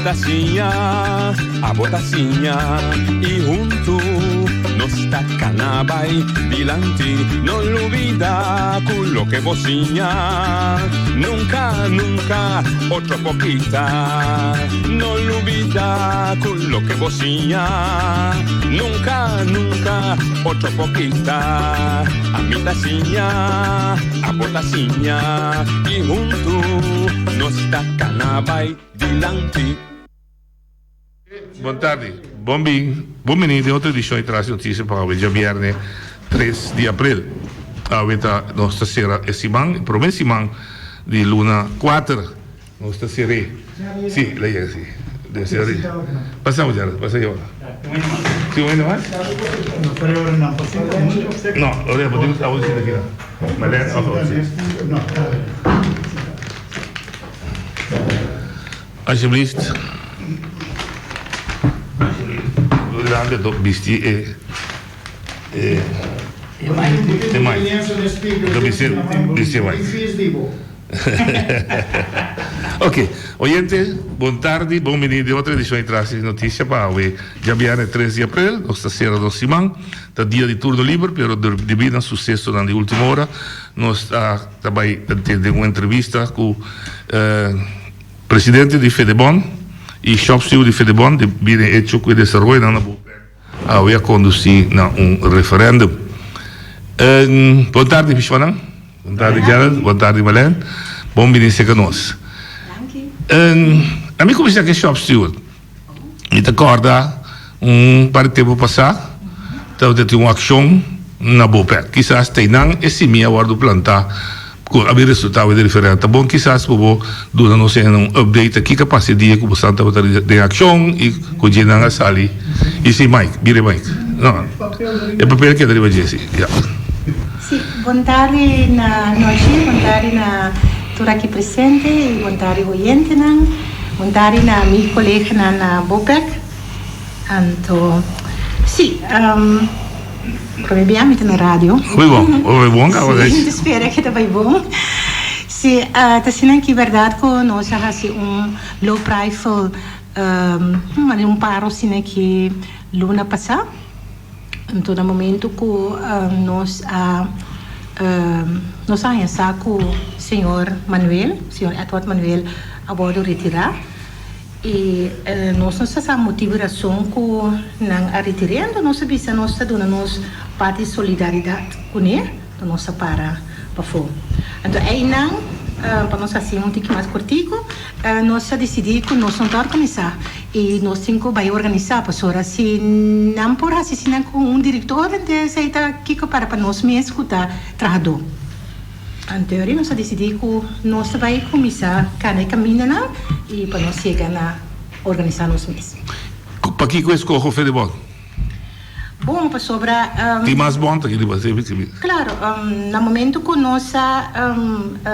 ta siña, abo ta siña y hunto nos ta cana bay dilanti. No lubida cu loke bo siña nunca, nunca otro por kita. No lubida cu loke bo siña nunca, nunca otro por kita. Ami ta siña, abo ta siña y hunto nos ta cana bay dilanti. Bon tardi, bon bin, bon bini den otro edicion di Tras di Noticia pa awe djabierne tres di april. Awe ta nos ta cera e siman, e prome siman di luna cuater nos ta cer'e. Si, la yega si. Debe ser ori. Pasa bo Gerald, pasa yo. Si un hende mas? No, ori bo tin abo sinta aki nan. Marlene of si. Alsjeblieft. Durante to bisti e e e mic. To bisti bisti e mic. Ok, oyente, bon tardi, bon bini den otro edicion di Tras di Noticia pa awe djabierne tres di april. Nos ta cera nos siman, ta dia di turno liber, pero debi na sucesonan di ultimo ora nos ta ta bai tende un entrevista cu Presidente di Fedebon y shopsteward di Fedebon di bini hecho cu e desaroyonan na Bopec awe a conduci na un referendum. Bon tardi Fishmanan, bon tardi Gerald, bon tardi Marlene, bon bini cerca nos. Ami cuminsa cu e shopsteward. Mi ta corda un par di tempo pasa tabata tin un accion na Bopec. Kisas teinan e simia a wordo planta cu a bin resulta di referendum. Ta bon kisas pa bo duna nos un update aki ka pasa e dia cu bosan tabata den accion y cu djenan a sali. Y si Mike, bira e Mike. No, e papel keda riba dje si. Ya. Si, bon tardi na nochi, bon tardi na tur aki presente y bon tardi oyentenan. Bon tardi na mi coleganan na Bopec. Anto, si, prome bia mi ta na radio. Hopi bon, hopi bon caba Si, mi ta spera ke ta bay bon. Si, ta asina ki berdad cu nos a haci un low profile, manera un paro asina ki luna pasa. Anto na momento cu nos a nos a haña sa cu señor Manuel, señor Edward Manuel a wordo retira y nos no sa sa motibo y razon cu nan a retir'é, anto nos a bisa nos ta duna nos parti di solidaridad cun'é, anto nos a para pafó. Anto eynan, pa nos haci un tiki mas cortico, Nos a disidí ku nos no ta organisá i nos tin ku bai organisá pasobra si nan por hasi asina ku un direktor entonces ei ta kiko para pa nos mes ku ta trahadó. Anto ori nos a disidí ku nos ta bai kuminsá kana e kamindanan i pa nos yega na organisá nos mes. Pakiko e skoho Fedebon? Bon, pasobra. Tin mas bon ta riba esei. Claro, na momento cu nos a,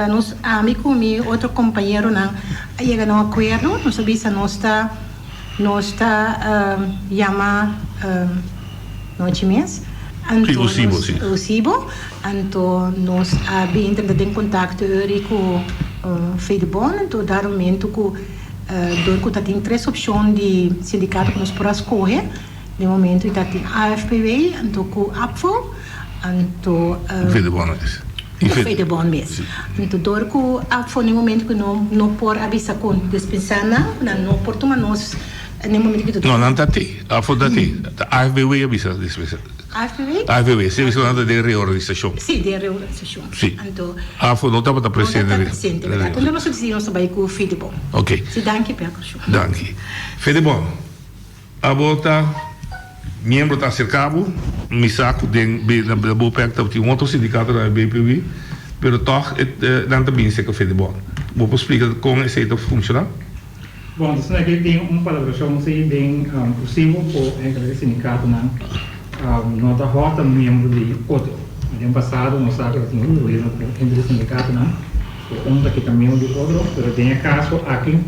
nos, ami cu mi otro compañeronan a yega na un acuerdo, nos a bisa nos ta, nos ta yama nochi mes, anto nos, Usibo, anto nos a bin drenta den contacto eri cu Fedebon, anto dado momento cu dor cu ta tin tres opcion di sindicato cu nos por a scoge. Den momento i ta tin AFPW, anto ku APFO, anto. Fedebon mes. Ku Fedebon mes. Anto dor ku APFO den momento ku no no por a bisa ku dispensá nan, ku nan no por tuma nos den momento ku ta. No, nan ta te. APFO ta te. Ta AFBW a bisa dispensá. AFBW? AFBW, si a bisa ku nan ta den reorganisashon. Si, den reorganisashon. Si. Anto. APFO no tabata presente. No tabata presente, bèrdat. Anto nos a disidi nos ta bai ku Fedebon. Ok. Si, danki p'e atenshon. Danki. Fedebon. Abo ta miembro ta acerca bo, mi sa cu den na Bopec tabatin un otro sindicato na BPW, pero toch nan ta bini cerca Fedebon. Bo por splica con esey ta funciona? Bon, entonces aki tin un palabracion si den Usibo cu eigenlijk e sindicatonan no ta hòrta miembro di otro. Den pasado nos sa cu tabatin un problema cu entre sindicatonan cu un ta kita miembro di otro, pero den e caso aki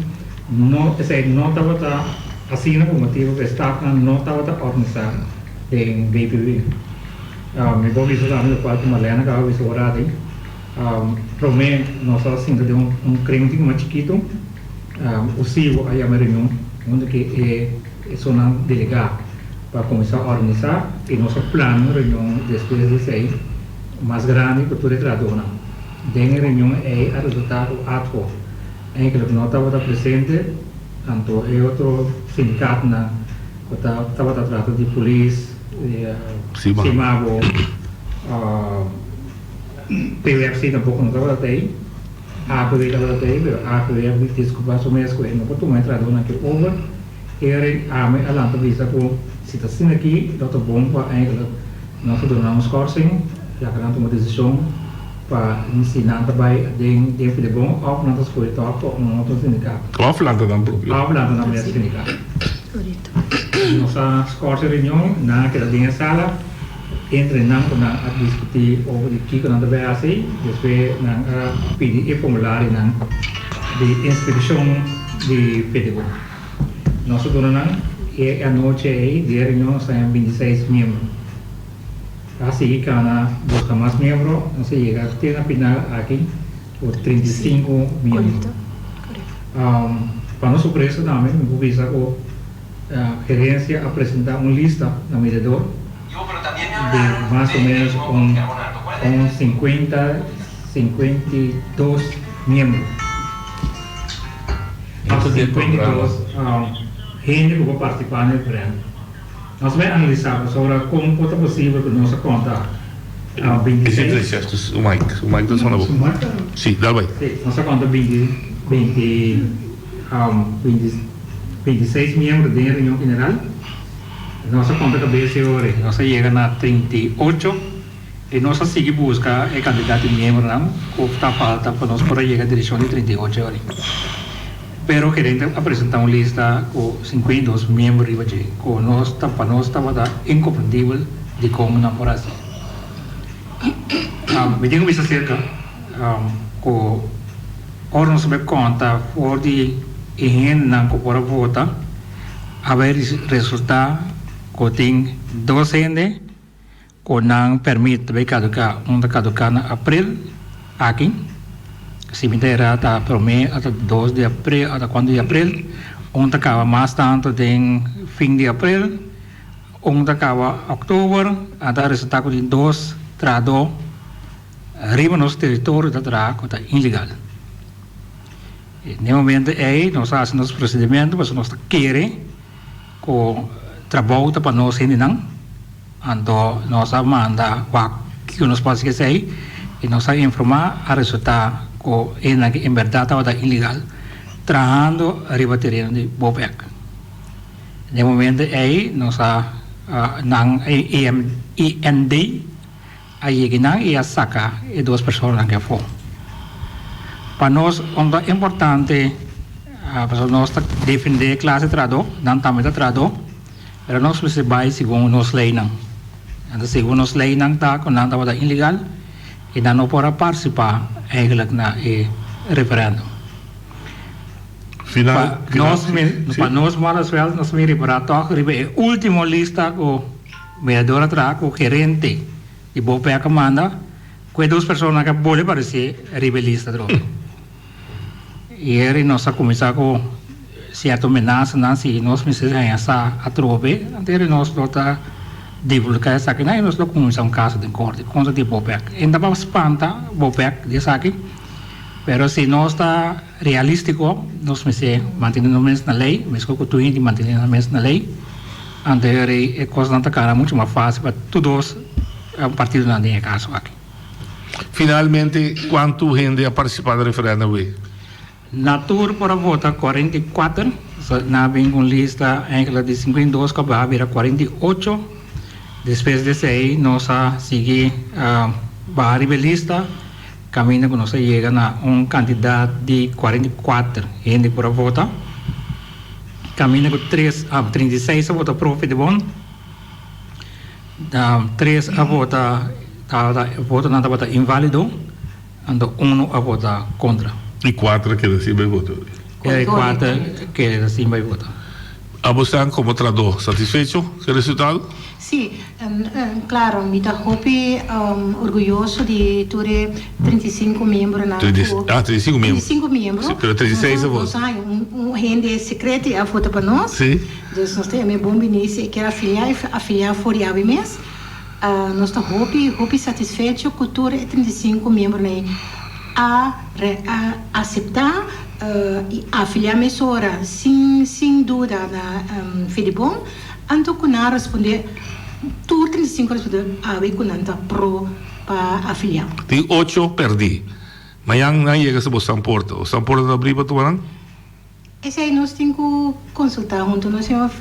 No, esei no tabata asina pa motibu ku e stafnan no tabata organisá den BPB. Mi por bisa tambe lokual ku Marlene kaba bisa ora aki, promé nos a sinta den un kring un tiki mas chikitu, Usibo a yama e reunion. Huntu ku e esunnan delegá pa kuminsá organisá i nos a plana un reunion despues di esei mas grandi ku tur e trahadónan. Den e reunion ei a resultá ku ATCO enkele no tabata presente, anto e otro sindikatonan ku tabata trata di polis, Simabo, PWFC tampoko no tabata ei. APW tabata ta ei, pero APW a disculpa su mes cu e no por tuma e trahadornan aki over. Erin ami a lanta bisa cu si ta asina aki lo ta bon pa eigenlijk nos ta duna nan un schorsing, laga nan tuma decision pa si nan ta bay den den Fidebon of nan ta scoge toch pa un otro sindicato. Of lanta nan propio. Of lanta nan mes sindicato. Nos a schors e reunion, nan a keda den e sala. Entre nan ku nan a diskutí over di kiko nan ta bai hasi, despues nan a pidi e formularionan di inskripshon di PDO. Nos a duna nan i e anochi ei di e reunion nos taña bintiseis miembro. A sigui kana buska mas miembro, nos a yega te na final aki ku 35 miembro. Pa nos sorpresa tambe mi por bisa ku. Gerencia a presenta un lista na mediador di mas o menos un un 50, 52 miembro. Of 52 hende cu por participa na e referendum. Nos bay analisa pasobra con por ta posibel cu nos a conta 26. Su mic, su mic ta sona bo. Si, dal bay. Si, nos a conta 20, 20, 20. 26 miembro den e reunion general. Nos a konta kabes e ora ei. Nos a yega na 38 i nos a sigui buska e kantidat di miembronan ku ta falta pa nos por a yega direkshon di 38 e ora ei. Pero gerente a presentá un lista ku 52 miembro riba dje ku nos ta pa nos tabata inkomprendibel dikon nan por hasi. Mi tin ku bisa serka ku ora nos a bai konta for di e hendenan ku por a vota a bai resultá ku tin dos hende ku nan pèrmit ta bai kaduká, un ta kaduká na aprel aki, si mi ta erá ta promé ata dos di aprel ata kuantu di aprel, un ta kaba mas tantu den fin di aprel, un ta kaba òktober, a ta resultá ku tin dos trahadó. Riba nos teritorio ta traha ku ta ilegal. I den e momento ei nos a hasi nos prosedimentu pasobra nos ta kere ku trabou ta pa nos hendenan. Anto nos a manda wak kiko nos por hasi ku esei i nos a informá a resultá ku hendenan aki en bèrdat tabata ilegal trahando riba tereno di Bopec. Den e momento ei nos a nan IND. A yega nan i a saka e dos personanan aki afó. Pa nos un ta importante pasobra nos ta defendé e klase trahadó, nan tambe ta trahadó, pero nos mester bai segun nos leinan. Anto segun nos leinan ta ku nan tabata ilegal i nan no por a partisipá eigenlijk na e referèndum. Final, Pa nos, pa nos Malasveld nos mi ripará tòg riba e último lista ku. Mediador a traha ku gerente di Bopec a manda ku e dos personanan ke bole paresé riba e lista atrobe. I eri nos a kuminsá ku sierto menasanan si nos mester haña sa atrobe, anto eri nos lo ta divulgá esakinan i nos lo kuminsá un kaso den korte kontra di Bopec. E no ta pa spanta Bopec di esaki, pero si nos ta realístiko nos mester mantené nos mes na lei, meskos ku tur hende mantené nan mes na lei. Anto e rei e kosnan ta kara muchu mas fásil pa tur dos partidonan den e kaso aki. Finalmente kuantu hende a partisipá na referèndum awé? Na tur por a vota 44, nan a bin ku un lista enkele di 52 ku a baha bira 48. Despues di esei nos a sigui baha riba e lista kaminda ku nos a yega na un kantidat di 44 hende ku por a vota. Caminda cu tres a 36 a vota pro Fedebon, tres a vota tabata votonan tabata invalido, anto uno a vota contra. Y cuater a keda sin bay vota. E cuater keda sin bay vota. Abo komo trahadó satisfecho ku e resultado? Sí, klaro, mi ta hopi orguyoso di tur e 35 miembronan ku. Ah, 35 miembro. 35 miembro. Sí, pero 36 a vota. Nos a haña un hende sekreto i a vota pa nos. Sí. Dus nos ta yam'é bon biní si e kier afiliá, e afiliá for di awe mes. Nos ta hopi, hopi satisfecho ku tur e 35 miembronan ei a a aseptá i afiliá mesora sin sin duda na Fedibon. Anto ku nan a respondé, tur 35 a respondé awe ku nan ta pro pa afiliá. Tin ocho pèrdí. Mañan nan yega sa bo San Porta. O San Porta ta abrí pa tuma nan? Esei nos tin ku konsultá huntu, no señor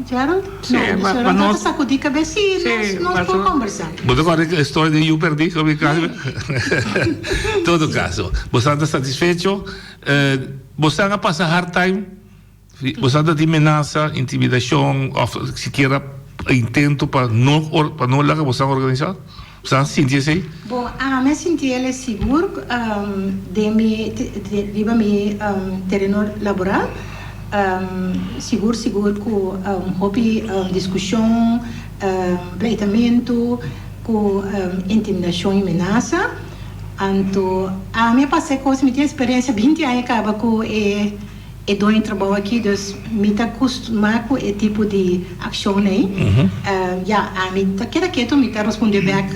Gerald? Sí, No, pa señor nos. ta sakudí kabes, sí, Sí, nos nos por paso. kombersá. Bo ta kòrda e storia di yu pèrdí? Todo kaso, bo sa ta satisfecho? Bo sa a pasa hard time? Bo sa ta tin menasa, intimidashon òf sikiera intento pa no pa no laga bosan organisá? Bo sa sinti esei? Bon, ami a sinti el e sigur den mi riba mi tereno laboral. Sigur sigur ku hopi diskushon, pleitamentu ku intimidashon i menasa. Anto ami a pasa e kos, mi tin eksperensia binti aña kaba ku e. E doño trabou aki, dus mi ta kustumá ku e tipo di akshon ei. Ya, ami ta keda ketu, mi ta respondé bèk,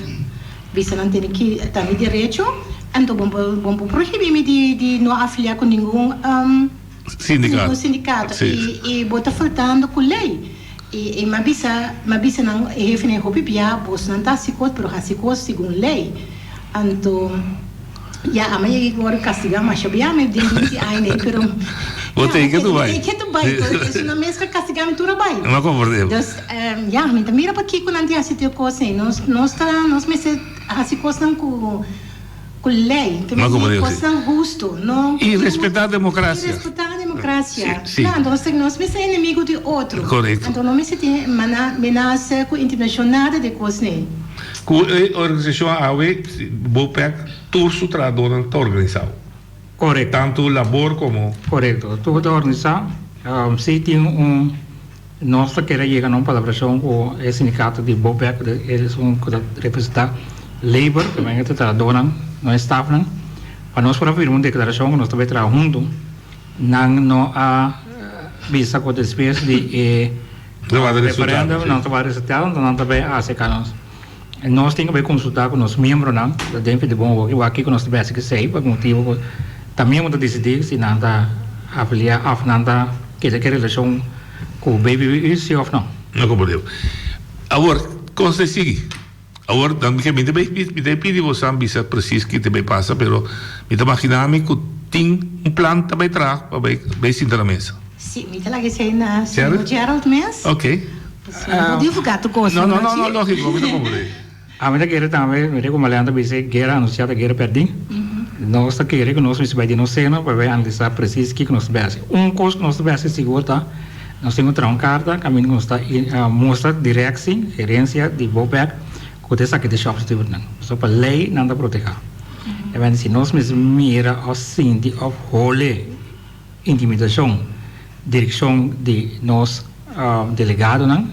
bisa nan tene ki ta mi derecho, anto bo bo por prohibí mi di di no afiliá ku ningun Sindikato. ningun sindikato. I i bo ta faltando ku lei. I i mi a bisa mi a bisa nan e hefenan hopi bia, bosnan ta hasi kos, pero hasi kos segun lei. Anto. Ya, ama yega ku wòrdu kastigá masha bia mi den binti aña ei, pero Bo ya, tei ke tu bai. Mi tei ke tu bai, esun mes ka kastigá mi tur a bai. No komprendé. Dus, ya, mi ta mira pakiko nan tin hasi tur kos ei. Nos, nos ta, nos mester hasi kosnan ku, ku lei. No komprendé, si. Kosnan hustu, no. I respetá demokrasia. I respetá demokrasia. Si, si. Kla, nos, nos mester enemigo di otro. Korekto. Anto no mester tin menasa ku intimidashon, nada di e kosnan ei. Ku e organisashon awe, BOPEC, tur su trahadónan ta organisá. Korekto. Tantu labor komo. Korekto. Tur ta organisá. Si tin un, nos ta kere yega na un palabrashon ku e sindikato di BOPEC, esun ku ta representá labor, ku ta e trahadónan, no e stafnan, pa nos por a firma un deklarashon ku nos ta bai traha huntu. Nan no a bisa ku despues di e. Referendum nan ta bai resultado enton nan ta bai acerca nos. Nos tin ku bai konsulta ku nos miembronan ta den Fedebon awor wak kiko nos ta bai hasi ku esei pa motibu ku ta miembro ta disidí si nan ta afilia òf nan ta keda ku e relashon ku BBBU si òf no. No komprendé. Awor kon ta sigui? Awor dan mi ke mi ta bai mi ta pidi boso bisa presis ki ta bai pasa pero mi ta magina mi ku tin un plan ta bai traha pa bai bai sinta na mesa. Si, mi ta laga esei na señor Gerald mes. Ok. Pasobra no por divulga tur kos. No, no, no, no, lógiko, mi ta komprendé. Ami ta kere tambe, mira ku Malean ta bisa e guera anunsiá ta guera pèrdí. Nos ta kere ku nos mester bai den nos seno pa bai analisá presis kiko nos ta bai hasi. Un kos ku nos ta bai hasi sigur ta nos tin ku traha un karta kaminda ku nos ta mustra direksi, gerensia di Bopec ku ta esaki ta e shòpstewardnan. Pasobra pa lei nan ta protehá. E bai si nos mester mira òf sinti òf hole Intimidashon direkshon di nos delegadonan,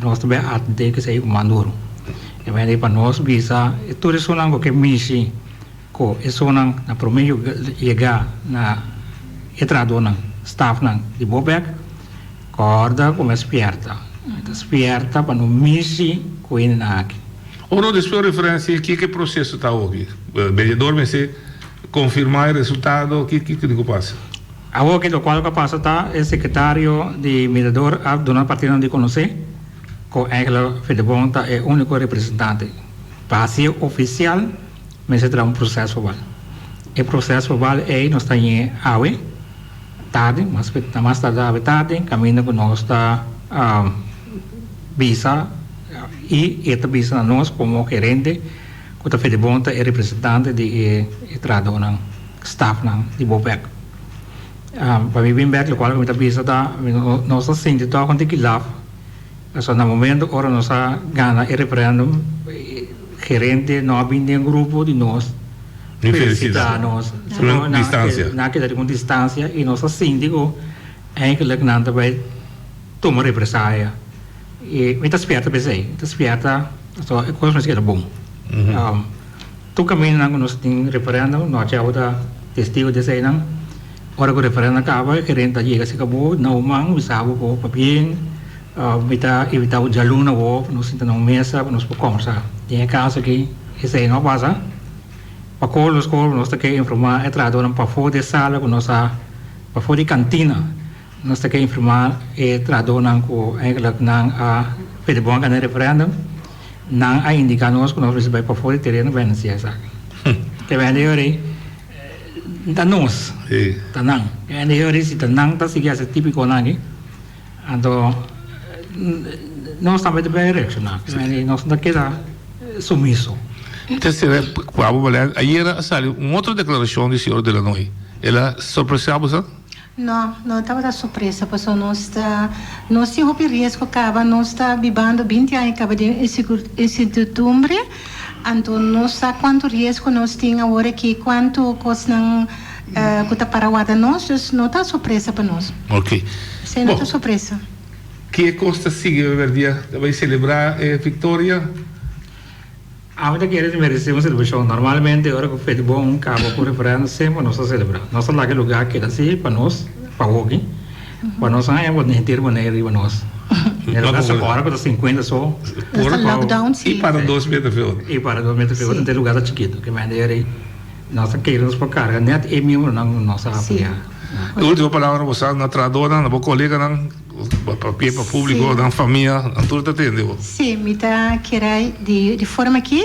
nos ta bai atendé ku esei ku man duru. E manera di pa nos bisa tur esunnan ku ke mishi ku esunnan na promé yega na e trahadónan, stafnan di Bobek, kòrda ku mi a spièrta. Mi ta spièrta pa no mishi ku hendenan aki. Ora despues referensia kiko e proseso ta awoki? Mediador mester Confirma e resultado, ki ki tin cu pasa? Awor ki locual cu a pasa ta e secretario di Mirador a duna partidonan di conoce cu eigenlijk Fedebon ta e unico representante. Pa haci'e oficial mester traha un proces verbal. E proces verbal ey nos ta ñe awe tardi, mas ta mas tarda awe tardi, caminda cu nos ta bisa y e ta bisa na nos como gerente. Ku ta Fedebon ta e representante di e trahadónan, stafnan di Bopec. Pa mi bin bek lokual ku mi ta bisa ta nos ta sinti tòg un tiki laf pasobra na momento ora nos a gana e referèndum gerente no a bin den grupo di nos felisitá nos. Nan a keda riba un distansia i nos a sinti ku eigenlik nan ta bai. tuma represaya. I mi ta spierta p'esei, mi ta spierta pasobra e kos mester keda bon. Tur kamindanan ku nos tin referendum, nochi abo ta testigo di eseinan. Ora ku referendum kaba, e gerente ta yega serka bo, na bo man, bisa bo ku pabien, mi ta invitá bo djaluna awor pa nos sinta na un mesa pa nos por kòmbersá. Den e kaso aki, esei no a pasa. Pa kor nos kor, nos ta ke informá e trahadónan pafó di e sala ku nos a, pafó di kantina. Nos ta ke informá e trahadónan ku eigenlijk nan a pidi bon gana e referendum. Nan a indiká nos ku nos mester bai pafó di tereno pa anunsiá esaki. Te bende yori ta nos, ta nan. Te bende yori si ta nan ta sigui hasi típikonan aki, anto nos tambe ta bai reakshoná. Te bende nos no ta keda sumiso. Tercera, Pablo Balen, ayer a sali un otro deklarashon di señor Delanoy. El a sorpresá bo sa? No, no tabata sorpresa pasobra nos ta nos tin hopi riesgo caba, nos ta bibando binti aña caba den incertidumbre, anto nos sa cuanto riesgo nos tin awor aki, cuanto cosnan cu ta para warda nos, dus no ta sorpresa pa nos. Ok. Esey no ta sorpresa. Ke cos ta sigui Berdia? Ta bay celebra e victoria? Ami ta kere di meresé un selebrashon. Normalmente ora ku feti bon kaba ku referèndum semper nos ta selebrá. Nos ta laga e lugá keda asi pa nos, pa hopi, pa nos haña bo henter Boneiru riba nos. E lugá sa ora ku ta sinkuenta so. Nos ta lockdown si. I para dos meter fe otro. I para dos meter fe otro, enta e lugá ta chikitu. Ke manera ei nos ta kere nos por karga nèt e miembronan ku nos a apoyá. E ultimo palabra bo sa na trahadónan, na bo koleganan. Papia pa públiko, nan famia, nan tur ta tende bo. Sí, mi ta kere di forma aki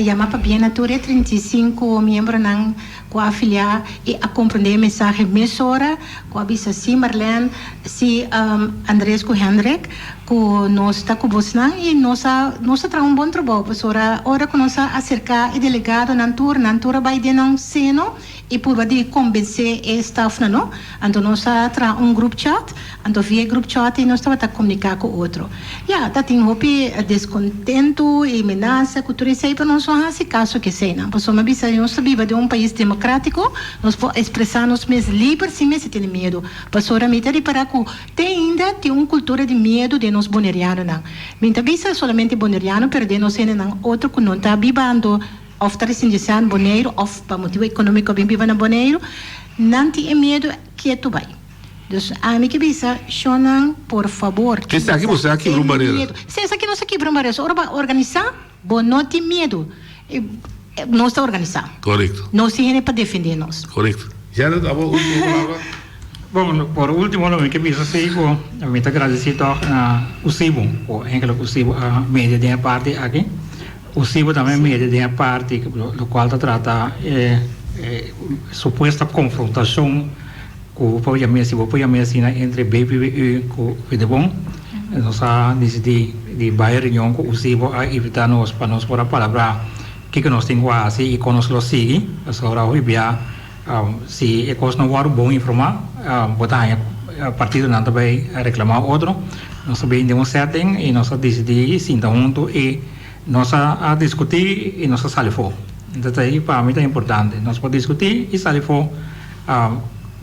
yama pabia na tur e 35 miembronan ku a afiliá i a komprondé e mensahe mesora, ku a bisa sí Marlene, sí Andres ku Hendrik, ku nos ta ku bosnan i nos a nos a traha un bon trabou pasobra ora ku nos a aserká e delegadonan tur, nan tur a bai den nan seno i purba di kombensé e stafnan no. Anto nos a traha un group chat, anto via e group chat ei nos tabata komuniká ku otro. Ya, ta tin hopi deskontentu i menasa ku tur esei, pero nos no hasi kaso ku eseinan, pasobra mi a bisa nos ta biba den un pais demokratiko, nos por ekspresá nos mes liber sin mester tene miedu. Pasobra mi ta ripará ku te ainda tin un kultura di miedu den nos bonerianonan. Mi no ta bisa solamente boneriano, pero den nos hendenan otro ku no ta bibando. Of ta residensiá na Boneiru of pa motibu ekonómiko bin biba na Boneiru, nan tin e miedu ketu bai. Dus ami ke bisa, shonnan, por fabor, Esaki bo sa kibra un barera. Sí, esaki nos a kibra un barera. So ora bo a organisá, bo no tin miedu. Nos ta organisá. Korekto. Nos tin hende pa defendé nos. Korekto. Gerrit, abo último palabra? Bon, por último lo mi ke bisa si ku mi ta gradisí tòg na Usibo, ku enkele Usibo a media den e parti aki. Usibo tambe mede den e parti lokual ta trata e supuesto konfrontashon ku por yam'é si bo por yam'é asina entre BPBU ku Fedebon. Nos a disidí di bai reunion ku Usibo a invitá nos pa nos por a palabrá kiko nos tin ku hasi i kon nos lo sigui pasobra hopi bia si e kos no wòrdu bon informá bo ta haña partidonan ta bai reklamá otro. Nos a bini den un setting i nos a disidí sinta huntu i Nos a diskutí i nos a sali afó. Entonces ei pa mi ta importante. Nos por diskutí i sali afó.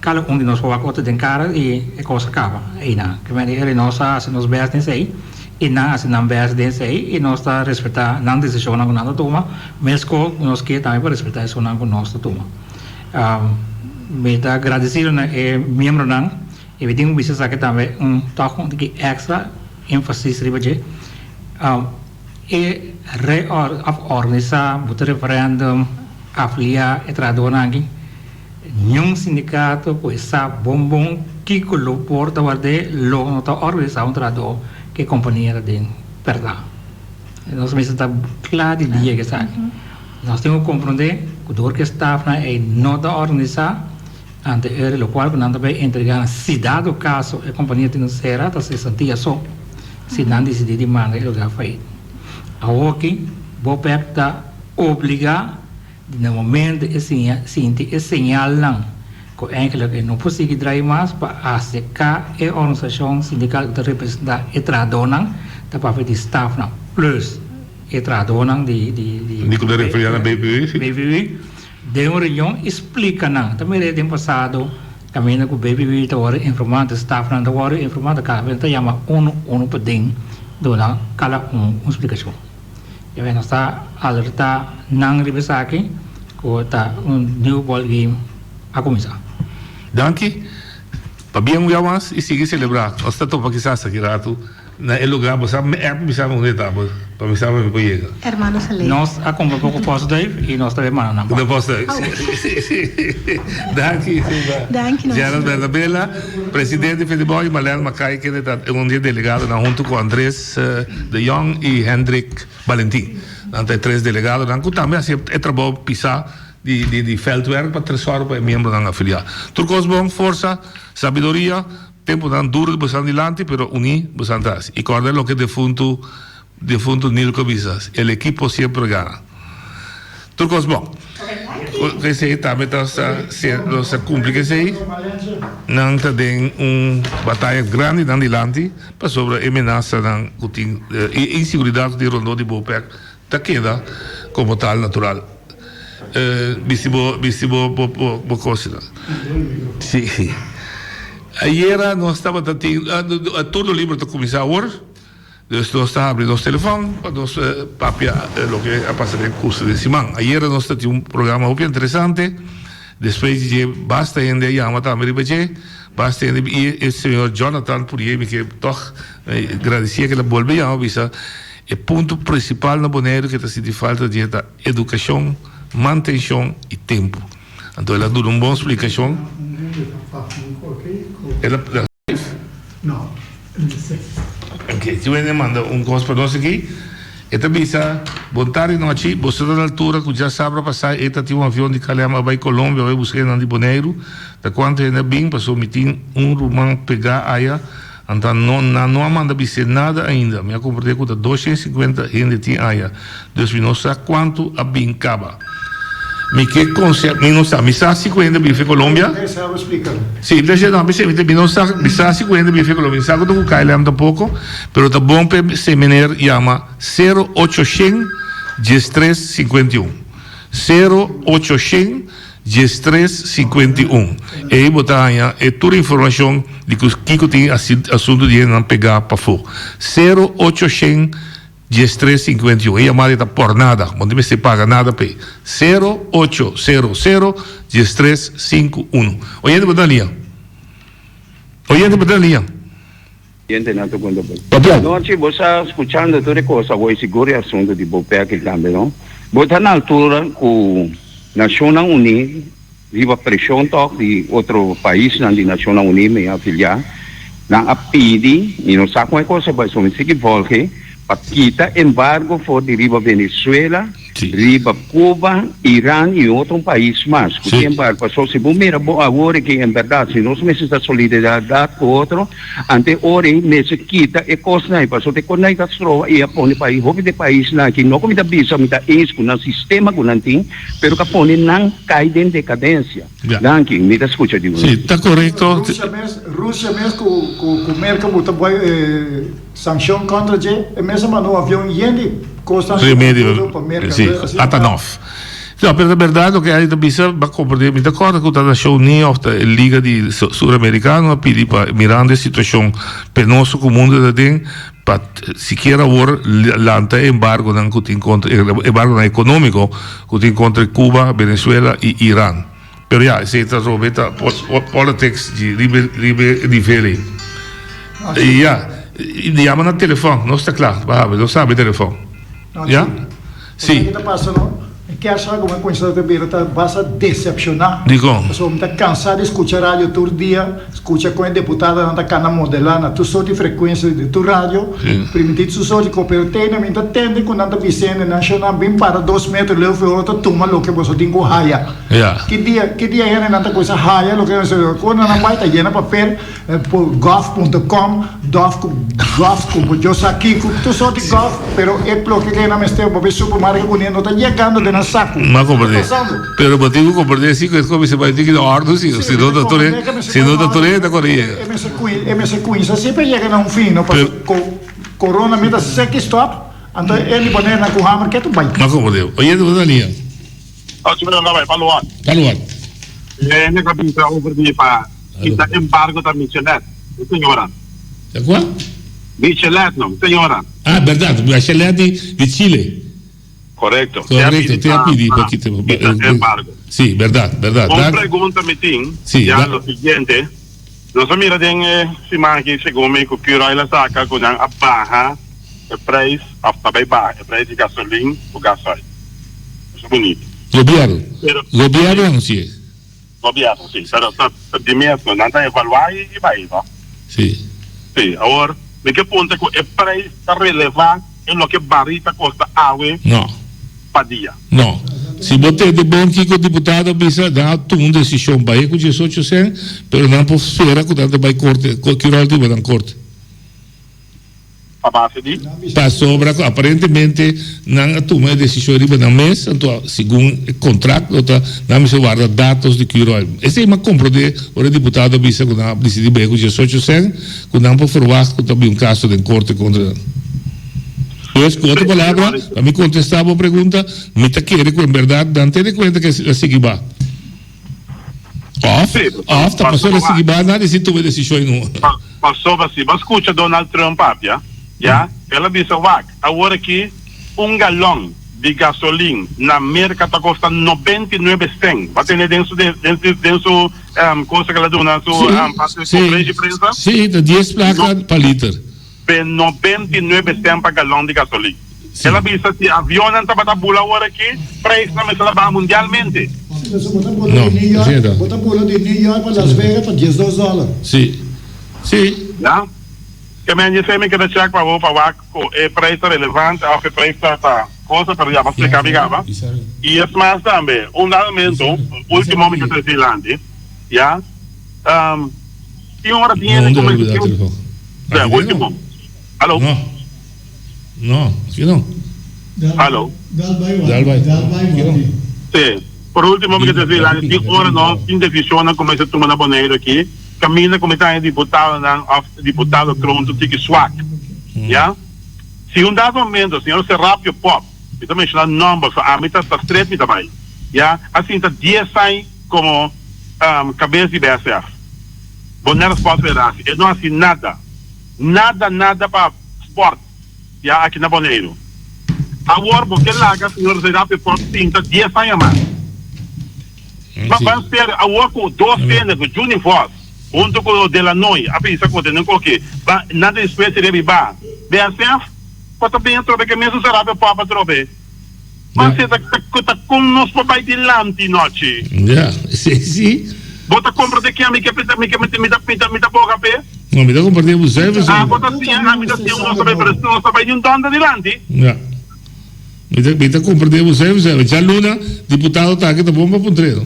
Kada un di nos por wak otro den kara i e kos a kaba einan. Ke manera ei nos a hasi nos bèst den esei i nan a hasi nan bèst den esei i nos ta respetá nan desishonnan ku nan ta tuma meskos ku nos ke tambe pa respetá esunnan ku nos ta tuma. Mi ta gradesido na e miembronan i mi tin ku bisa esaki tambe un tòg un tiki èkstra énfasis riba dje. E re of organisá bo ta referendum afiliá e trahadónan aki. Niun sindikato ku e sa bon bon kiko lo por ta ward'é lo no ta organisá un trahadó ku e kompania ta den pèrdá. Nos mester ta kla di dia ku esaki. Nos tin ku komprondé ku dor ku e stafnan ei no ta organisá ante e lokual ku nan ta bai entregá si dado kaso e kompania tin ku sera ta sesantia so. Si nan disidí di manda e lugar fayit. Awoki Bopec ta obligá di na momento e siña sinti e señalnan ku eigenlijk e no por sigui drai mas pa aserká e organisashon sindikal ku ta representá e trahadónan, ta papia di stafnan plus e trahadónan di di di Di ku ta referí na BPU, si. BPU, den un reunion i splika nan. Ta mira den pasado. Kaminda ku BBB ta wòrdu informá, de stafnan ta wòrdu informá, ta kada bes ta yama unu unu paden duna kada un un splikashon. Ya nos ta alertá nan riba esaki ku ta un new ball game a kuminsá. Danki. Pabia un bia mas i sigui selebrá. Nos ta topa kisas aki ratu na e lugá. Bo sa mi app bisa mi unda e ta pa mi sa pa mi por yega. Hermano Saleh. Nos a kumpra poko postduif i nos ta bay manda nan pa. Na postduif. Danki Silva. Danki nos. Gerald Bernabela, presidente di Fedebou i Marlene Mackay kende ta un di e delegadonan huntu ku Andres de Jong i Hendrik Balentin. Nan ta e tres delegadonan ku tambe hasi e trabou pisá di di veldwerk pa tresor pa e miembronan afiliá. Tur kos bon, forsa, sabiduria, tempunan duru di bosan dilanti, pero uní bosan ta hasi. I kòrda loke defuntu defuntu Nilko a bisa, el ekipo siempre gana. Tur kos bon. Ku esei tambe ta sa nos a kumpli ku esei. Nan ta den un bataya grandi nan dilanti pasobra e menasanan ku tin e inseguridat ku tin rondó di Bopec Ta keda como tal natural. Bisti bo bisti bo bo bo cosnan. Si. Ayera nos tabata tin turno liber ta cuminsa awor. Dus nos ta habri nos telefon pa nos papia loke a pasa den curso den siman. Ayera nos ta tin un programa hopi interesante. Despues di dje basta hende a yama tambe riba dje. Basta hende i e señor Jonathan Purier mi ke tog gradicié ke el a bolbe yama bisa. E punto prinsipal na Boneiru ke ta sinti falta dje ta edukashon, mantenshon i tempu. Anto el a duna un bon splikashon. El a. Ok, si wende manda un kos pa nos aki. E ta bisa, Bon tardi nochi, boso ta na altura ku djasabra pasá e ta tin un avion di KLM a bai Colombia bai buska hendenan di Boneiru. Ta kuantu hende a bin? Pasobra mi tin un ruman pegá aya. Anto no, nan no a manda bis'é nada ainda. Mi a komprendé ku ta 250 hende tin aya, dus mi no sa kuantu a bin kaba. Mi ke konse, mi no sa. Mi sa si ku hende a bin fe Colombia. Si, mi ta dje, no, mi sa, mi no sa, mi sa si ku hende a bin fe Colombia. Mi sa ku ta ku KLM tampoko, pero ta bon p'e se meneer yama sero ocho shen diestres sinkuenta i un. Sero ocho shen 13 51. Ei bo ta haña e tur informashon di ku kiko tin asuntu di hendenan pegá pafó. Sero ocho shen 13 51. E yamada ei ta pòrnada, bo no tin mester paga nada p'e. Sero ocho sero sero 13 sinku unu. Oyente bo ta na liña? Oyente bo ta na liña? Oyente nan ta konta bo. Anochi bo sa skuchando tur e kos awor i sigur e asuntu di bo peki tambe no. Bo ta na altura ku Nashonnan Uní riba preshon tòg di otro paisnan di Nashonnan Uní mi afiliá nan a pidi mi no sa kon e kos a bai so mi sigui volge pa kita embargo for di riba Venezuela riba Cuba, Iran y otro pais mas cu tin embargo. Pasobra si bo mira bo awor aki en berdad si nos mester ta solidaridad cu otro ante ora ey mester kita e cosnan ey pasobra e cosnan ey ta stroba y a pone pais hopi di e paisnan aki no cu mi ta bisa mi ta eens cu nan sistema cu nan tin pero cu a pone nan cay den decadencia. Danki mi ta scucha di bo. Si ta corecto. Rusia mes Rusia mes cu cu Merca bo ta bay. Sankshon kontra dje, e mes a manda un avion yen di kosnan di Remedio, pa Merka. si, Atanov. No, pero ta berdad loke Adi ta bisa, bo a komprende, mi ta kòrda ku ta Nashon Uní òf ta e Liga di Suramerikano a pidi pa mirando e situashon penoso ku mundu ta den, pa sikiera awor lanta e embargonan ku tin kontra, e embargonan ekonómiko ku tin kontra Cuba, Venezuela i Iran. Pero ya, esei ta robe ta politics di riba riba e nivel ei. I ya, i yama na telefòn, nos ta kla pa habri, nos ta habri telefòn. Ya? Si. Ke ta pasa no? Mi kier sa como e cuminsa ta bira ta basta decepciona. Dikon? Pasobra mi ta cansa di scucha radio tur dia, scucha con e deputadonan ta cana modela na tur soort di frecuencia di tur radio, primiti tur soort di cos, pero te mi ta tende cu nan ta bisende nan shownan bin para dos metro leu for ora ta tuma loke boso tin cu haya. Ki dia ki dia hendenan ta kuminsá haya loke nan mester ora nan bai ta yena papel gov punto com dòf ku gov ku yo sa kiko tur sort di gov pero e loke ke nan mester bo bai supermarket kuné no ta yegando den nan saku. M'a komprendé. Pero bo tin ku komprendé si ku es kuminsá bai tin ki òrdu si si no ta tur si no ta tur hende ta kore yega. E mester e mester kuminsá si pa yega na un fin no pasobra corona mi ta seki stòp anto e libonenan ku hamer ke tur bai. M'a komprendé. Oyente bo ta lia. Ocho minuto na bai, pa luar. Pa luar. E hende ka bisa over di pa. Kita embargo ta Michelet, e señora. Ta kua? Michelet no, señora. Ah, berdad, Bachelet di di Chile. Korekto. Korekto, te a pidi pa kita embargo. Si, berdad, berdad. Un pregunta mi tin, ya lo siguiente. Nos a mira den e siman aki segun mi ku Curoil a saka ku nan a baha e prijs of ta bai baha e prijs di gasolin ku gasoil. Eso bunito. Gobierno. Gobierno a anunsi'é. Gobierno, si. Pero ta di mes no. Nan ta evaluá i bai, no? Si. Si. Awor, mi ke punta ku e prijs ta relevá e loke barí ta kosta awe No. pa dia. No. Si bo tende bon kiko diputado a bisa, nan a tuma un desishon bai ku diesocho sèn, pero nan por spera ku nan ta bai korte, ki ròl tin bo nan korte? A base di? Pasobra cu aparentemente nan a tuma e decision riba nan mes, anto segun e contract lo ta nan mester warda datos di Curoil. Esey m'a comprende ora e diputado a bisa cu nan a dicidi bay cu diesocho cen, cu nan por verwacht cu ta bin un caso den corte contra nan. Pues, cu otro palabra, pa mi contesta bo pregunta, mi ta kere cu en berdad nan tene cuenta cu a sigui ba. Of, of ta pasobra sigui ba nan a dicidi tuma e decision y no. Pasobra si bo skucha Donald Trump papia, ya, el a bisa, Wak, awor aki un galòn di gasolin na Merka ta kosta 99 sèn. Bo a tende den su den su cosa ku el a duna su konferensia di prensa? Sí, ta dies plaka pa liter. Pe 99 sèn pa galòn di gasolin. El a bisa si avionnan tabata bula awor aki, preisnan mester a baha mundialmente. Sí, pasobra bo ta bula di New York, bo ta bula di New York pa Las Vegas pa diesdos dòler. Sí, sí. Ya. Ke men dje mi keda chèk pa bo pa wak ku e preis ta relevante òf e preis ta ta cosa, pero ya bo a splika mi kaba. I es mas tambe, un dado momento, ultimo mi ke trese dilanti, ya, tin ora tin hende ku mester tin, ya, ultimo. Alo. No, aki no. Alo. Dal bai, dal bai. Dal bai, Sí. Por último, mi ke decir Lani, tin ora nos tin decisionnan ku mester tuma na Boneiru aki, kaminda ku mi ta haña diputadonan òf diputado Kroon tur tiki swak. Ya. Si un dado momento señor Serapio Pop, mi ta menshoná nòmber, so ami ta ta stret mi ta bai, ya, a sinta dies aña komo kabes di BSF, Bonaire Sport Federatie, e no hasi nada. Nada nada pa sport ya aki na Boneiru. Awor bo ke laga señor Zerapio Pop sinta dies aña mas. Ma ban spera awor ku dos hende ku Juni Vos hunto ku Delanoy a bisa ku tenen koki ba nan ta dispuesto di riba BSF por ta bin atrobe ke mesun Zerapio Pop atrobe. Ma si ta ta kon nos por bai dilanti nochi. Ja, si, si. Bo ta komprende ken mi ke mi ke mi ta mi ta mi ta boga p'e? No, mi ta komprende bo zuiver zuiver. Ah, bo ta siña, ah, mi ta siña ku nos ta bai, pero nos ta bai di un dònde dilanti. Ja. Mi ta mi ta komprende bo zuiver zuiver. Djaluna diputado ta aki ta bon pa puntr'e no.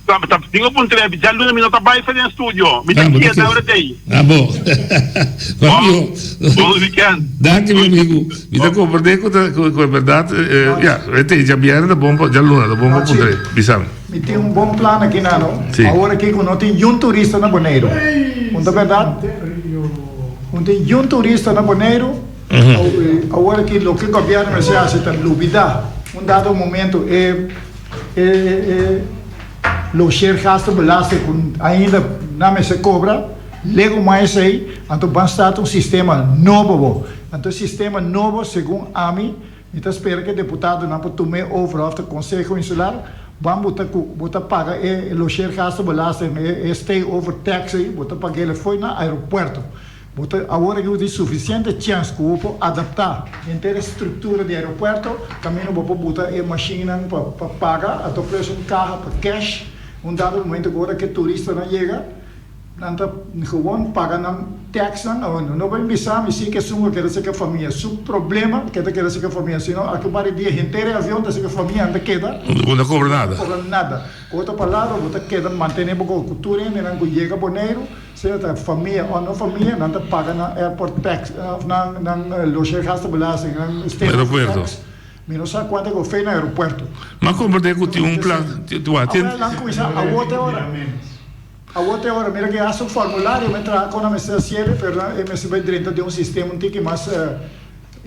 Ta ta tin un puntr'e, djaluna mi no ta bai for den studio. Mi ta keda ora t'ei. Ah, bo. Bon, bon weekend. Danki mi amigu. Mi ta komprende ku ta ku e bèrdat, ya, e djabièrnè ta bon pa djaluna ta bon pa puntr'e. Bisa mi. Mi tin un bon plan aki nano. Awor aki ku no tin yun turista na Boneiru. Un ta bèrdat? Un tin yun turista na Boneiru. Awor aki loke gobièrnu mester hasi ta lubidá un dado momento e e e logeergastenbelasting ku ainda nan mester kobra. Lego mas esei, anto ban start un sistema nobo bo. Anto e sistema nobo segun ami. Mi ta spera ku e deputadonan por tum'é over òf ta Konseho Insular ban bo ta ku bo ta paga e logeergastenbelasting, e stay over tax ei, bo ta pag'el fo'i na aeropuerto. Bo ta awor aki bo tin sufisiente chèns ku bo por adaptá henter e struktura di aeropuerto kaminda bo por buta e mashinnan pa pa paga anto plus un kaha pa cash un dado momento ku ora ku e turistanan yega. Nan ta gewoon paga nan taxnan awor no bay bisa mi si ke esun a keda seka famia su problema ke ta keda seka famia sino aki un par di dia henter e avion ta seka famia nan ta keda Bo no cobra nada. cobra nada cu otro palabra bo ta keda mantene bo cu tur hendenan cu yega Boneiru sea ta famia o no famia nan ta paga nan airport tax of nan nan logeergastenbelasting nan stay tax mi no sa cuanto e gofe na aeropuerto. Ma comprende cu tin un plan Awor nan cuminsa awor te ora. Awor te ora mira ke hasta un formulario men traha kon a mester hasiel pero nan e mester bai drenta den un sistema un tiki mas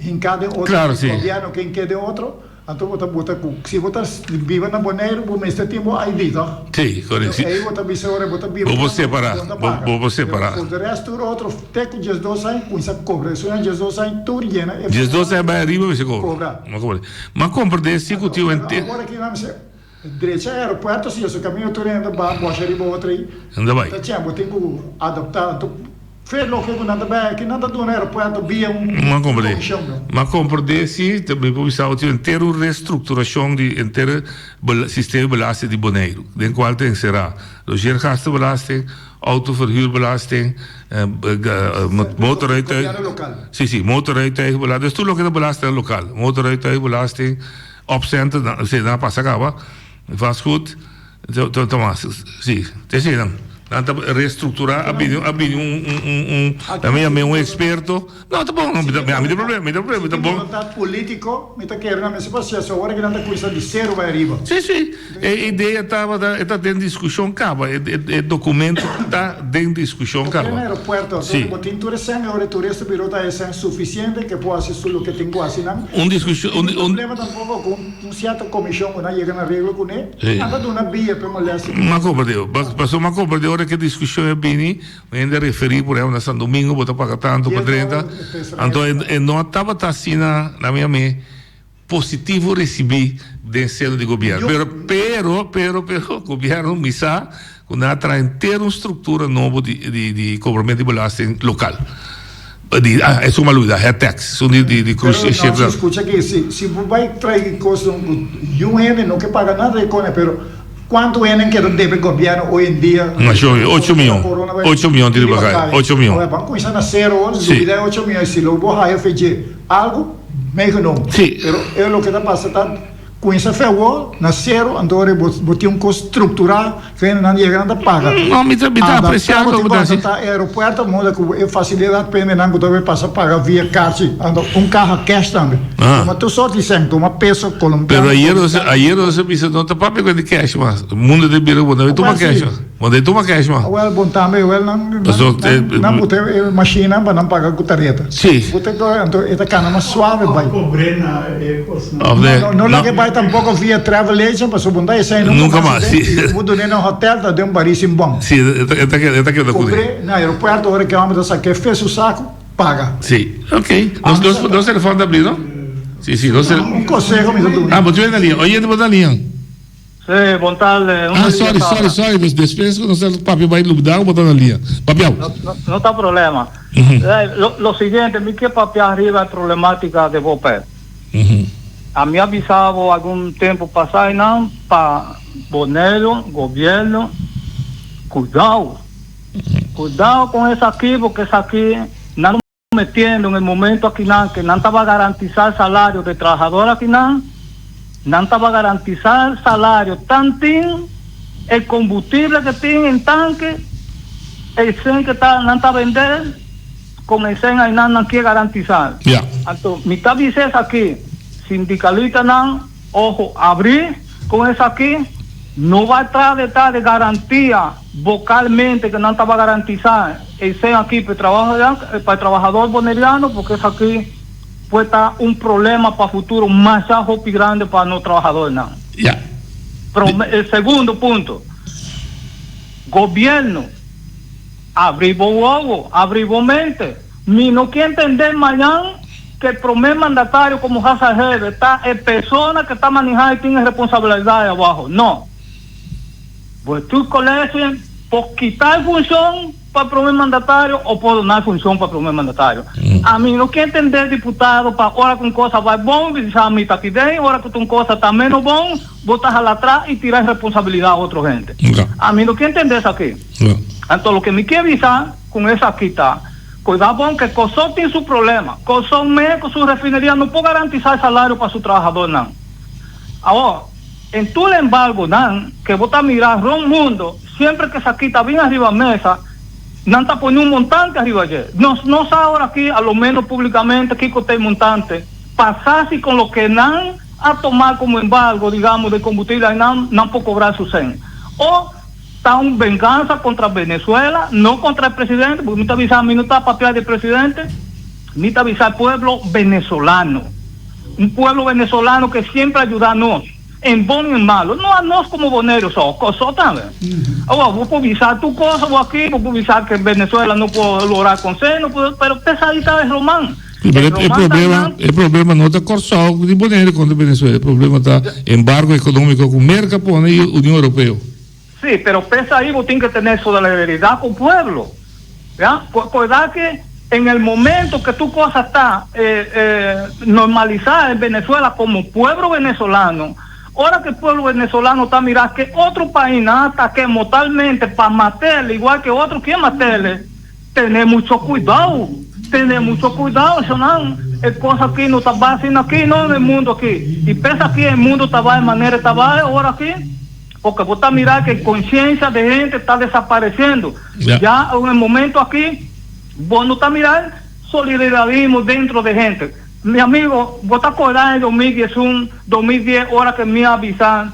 hinká den otro Claro, si. si. Gobierno ke hink'é den otro. Anto bo ta buta ku si bo ta biba na Boneiru bo mester tin bo ID toch? Sí, korekto. Si. Ei bo ta bisa ora bo ta biba Bo por separá, bo ta paga. bo por separá. Pero for de rest tur otro te ku diesdos aña kuminsá kobra. Esun diesdos aña tur yena e Diesdos aña bai ariba mester kobra. Kobra. Ma komprendé. Ma komprendé si ku tin un Pero awor aki nan mester drecha e aeropuerto si esun kaminda tur hende ba bòsha riba otro ei. Hende bai. Ta chen bo tin ku adaptá anto. Fe loke ku nan ta bai aki, nan ta duna aeropuerto bia un M'a komprendé. komishon no. M'a komprendé si, ta mi por bisa bo tin henter un restrukturashon di henter sistema di belasting di Boneiru, den kual ta enserá logeergastenbelasting, autoverhuurbelasting, motorrijtuig, Gobièrnu lokal. si si, motorrijtuigbelasting, dus tur loke ta belastingnan lokal, motorrijtuigbelasting, opcenten, nan a pasa kaba, vastgoed. Ta mas, si, ta eseinan. Nan ta reestructura, a bini, a bini un, un, un, un, nan a yama un experto. No, ta bon, mi ta, mi ta problema, mi ta problema, mi ta Si tin bon. voluntad politico, mi ta kere nan mester pasia, so ora ki nan ta cuminsa di cero bai ariba. Si, si, e idea tabata, e ta den discusion caba, e, e, e documento ta den discusion Porque caba. na aeropuerto, Si. bo tin tur esnan, ora e turista bira ta esnan suficiente ke por haci su loke tin cu haci nan. Un discusion, un, Tin un. problema tampoco cu un, un cierto comision cu nan yega na reglo cune. Sí. Nan ta duna bia p'e molestia. M'a komprendé. Pasobra m'a komprendé ora ku e diskushon a bini, un hende a referí por ehèmpel na San Domingo bo ta paga tantu pa drenta. Anto e no tabata asina, na mi ame, positivo risibí den seno di gobièrnu. Pero, pero, pero, pero gobièrnu mi sa Ku nan a traha henter un struktura nobo di di di kobramentu di belasting lokal. Di ah esun a lubida, het tax, esun di di di Pero cruise no, ship. si skucha aki, si si bo bai trae kosnan ku yun hende no ke paga nada di kone, pero kuantu hende keda debe gobièrnu hoy en dia? Masha hopi, ocho miyon, ocho miyon tin riba kai, ocho miyon. Oe, ban kuminsá na sero, Si. lubida e ocho miyon, si lo bo haya fedje algu, meegenomen. Si. Pero e loke ta pasa ta. Cuminsa fe awor na cero, anto ora bo bo tin un cos structura cu hendenan yega nan ta paga. No, mi ta mi ta aprecia Adapta bo loke tin bo ta cu haci. adapta e aeropuerto moda cu e facilidad pa hendenan cu ta bay pasa paga via carchi, anto un caha cash tambe. Ah. Tuma tur soort di cen, tuma peso colombiano, Pero ayer nos dominicano. ayer nos a bisa no ta papia cu di cash mas. Mundo ta bira bo no bay tuma Wel, si. cash mas. Bo no bay tuma cash mas. Wel, bon tambe, wel nan nan Paso nan nan buta e machine pa nan paga cu tarheta. Si. Buta e anto e ta cana mas suave bay. Cobre na e cosnan. Of de, No, no laga e bay tampoco via travel agent pasobra bo ta esey Nunca nunca mas, mas. si. Bo dun'e na hotel ta den un bari sin bon. Si, e ta e ta keda e ta keda cune. Cobre na aeropuerto ora ke homber ta saca e fe su saco, paga. Si, ok. Nos nos nos telefon ta abri no? Si, si, nos Un conseho mi ta duna. Ah, bo tin na liña. Oyente bo ta na liña. Sí, bon tarde. Un Ah, sorry, sorry, sorry. Des, despues ku nos a papia bai lubida ku bo ta na lia. Papiau. No, no, no ta problema. Mm -hmm. eh, lo, lo siguiente, mi ke papia riba e problematica de Bopet. Mm -hmm. A mi avisavo algun tempo pasai nan pa Boneiru, gobierno, cuidao. Mm -hmm. Cuidao con esaki, porque esaki nan metiendo en el momento akinan que nan taba garantizar salario de trabajador akinan, nan taba garantizar salario tantin el combustible que tin en tanque, el cen que ta nan ta vender, con el cen ainan nan kier garantizar. Ja. Anto mi ta bisa esaki, sindicalistanan ojo abri con esaki, no bay tra de ta de garantia vocalmente que nan taba garantisa e cen aki pa e trabajo pa e trabajador boneriano porque esaki puede ta un problema pa futuro masha hopi grande pa nos trabajadornan. Ja. Prome, e segundo punto, gobierno abri bo wowo, abri bo mente, mi no kier entende mañan que e prome mandatario como Hassel Hebe ta e persona que ta maneha y tin e responsabilidad abajo, no. Bo tur colegio por kita e funcion pa prome mandatario o por duna e funcion pa prome mandatario. Ami no kier tende diputado pa ora cu un cosa bay bon bisa mi ta aki den, ora cu un cosa ta menos bon bo ta hala atras y tira e responsabilidad a otro hende. Ami no kier tende esaki. Anto loke mi kier bisa cu esaki ta, cuida bon ke Corsou tin su problema. Corsou mes cu su refineria no por garantisa e salario pa su trahadornan. Awor. En tur embargonan ke bo ta mira rond mundo, siempre ke esaki ta bin ariba mesa, nan ta pone un montante ariba dje. Nos no sa ora aki, a lo menos publicamente, kiko ta e montante. Pa sa si con loke nan a toma como embargo, digamos, de combustible ainan, nan por cobra su cen. O ta un venganza contra Venezuela, no contra e presidente, porque mi ta bisa, mi no ta papia di e presidente, mi ta bisa e pueblo venezolano. Un pueblo venezolano que siempre ayuda a nos, en bon y en malo. No a nos como Boneiru so, Kòrsou tambe. Awor, bo por bisa tur cosa bo aki, bo por bisa que Venezuela no por lora con se, no por, pero p'esaki ta e roman. Sí, pero e problema, e problema no ta Kòrsou ni Boneiru kontra Venezuela, e problema ta embargo ekonómiko ku Merka pone i Union Europeo. Sí, pero p'esaki bo tin ke tene solidaridad ku pueblo. Ya, corda que en el momento que tu cosa ta normaliza en Venezuela como pueblo venezolano, ora que pueblo venezolano ta mira que otro pais nan atake mortalmente pa matele igual que otro kier matele, tene mucho cuidao, tene mucho cuidao eshonan, e cosa aki no ta bay asina aki no en el mundo aki, y p'es aki e mundo ta bay manera e ta bay ora aki. Porque bo ta mira que conciencia de hende ta desapareciendo. Ya en el momento aki bo no ta mira solidarismo dentro de hende. Mi amigo, bo ta acorda en 2011, 2010 ora que mi a avisa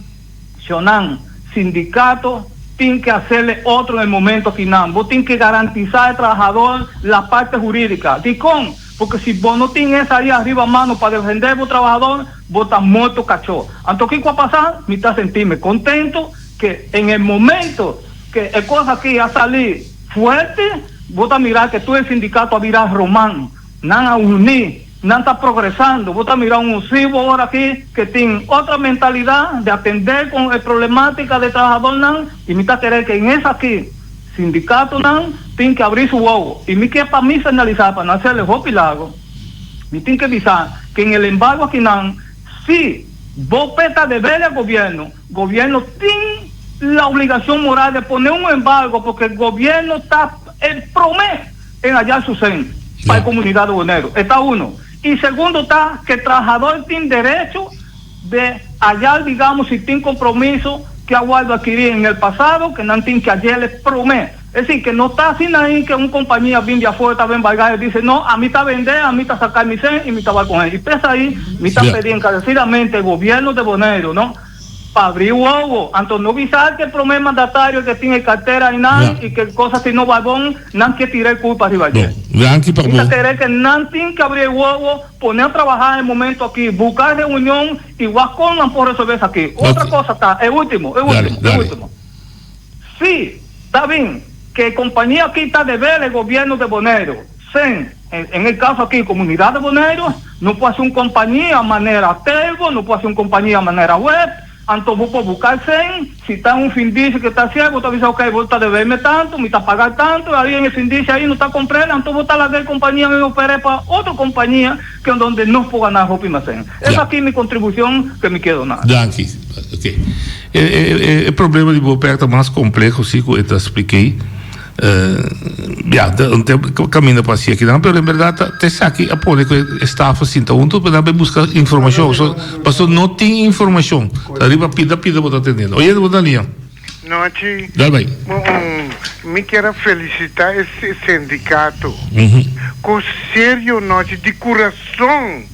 Shonan, sindicato tin que hacerle otro en el momento aki nan. Bo tin que garantisa e trabahador la parte juridica. Dicon? Porque si bo no tin esa ahí arriba mano pa defende bo trabahador, Bo ta morto kachó. Anto kiko a pasa? Mi ta sentí-me kontento ke en e momento ke e kos aki a sali fuerte, bo ta mira ke tur e sindikato a bira roman. Nan a uní, nan ta progresando. Bo ta mira un USIBO ora aki ke tin otro mentalidat di atendé kon e problematika di trahadornan i mi ta kere ke en esaki sindikatonan tin ke abrí su wowo. I mi ke pa mi finalisá pa no haserle hopi largo. Mi tin ke bisa ke en el embargo akinan si bo peta debele a gobierno, gobierno tin la obligacion moral de pone un embargo porque gobierno ta el prome en hallar su cen pa e comunidad de Boneiru. E ta uno. Y segundo ta ke trahador tin derecho de hallar digamos si tin compromiso ke a wordo adquiri en el pasado ke nan tin ke hallele prome. Es decir, que no ta asina ahí que un compañía bin di afuera ta embargar y dice, no, a mi ta vende, a mi ta sacar mi cen y mi ta bai con él. Y p'es ahí mi ta pedi encarecidamente gobierno de Boneiru, no, pa abri wowo. Anto no bisa que prome mandatario que tin e cartera aynan y que cosa si no bai bon, nan ke tira e culpa riba dje. Danki pa Mi ta kere que nan tin que abri e wowo, pone a trabaha e momento aki, buca reunion y wak con nan por resolve esaki. Otra cosa ta, e ultimo, e ultimo, e ultimo. Sí, ta bin ke e kompania aki ta debel e gobièrnu de Boneiru. Sen, en e kaso aki komunidat de Boneiru, no por hasi un kompania manera Telbo, no por hasi un kompania manera web, anto bo por buka sen, si ta un findishi ke ta hasié, bo ta bisa ok, bo ta debe mi tantu, mi ta paga tantu, ahí en e findishi ahí no ta komprende, anto bo ta laga e kompania mi oper'é pa otro kompania ke donde nos por gana hopi mas sen. Esaki mi kontribushon ke mi kier duna. Danki. Ok. E problema di Bopec ta mas compleho si cu e ta splik'ey. Ya, un tempo caminda pa haci akinan, pero en berdad ta esaki a pone cu e staf a sinta hunto pa nan bay busca informacion. Pasobra no tin informacion. Ta riba pida pida bo ta teniendo. Oyente bo ta lia. Nochi. Dal bay. Mi kier a felicita e sindicato. Cu serio nochi di curason.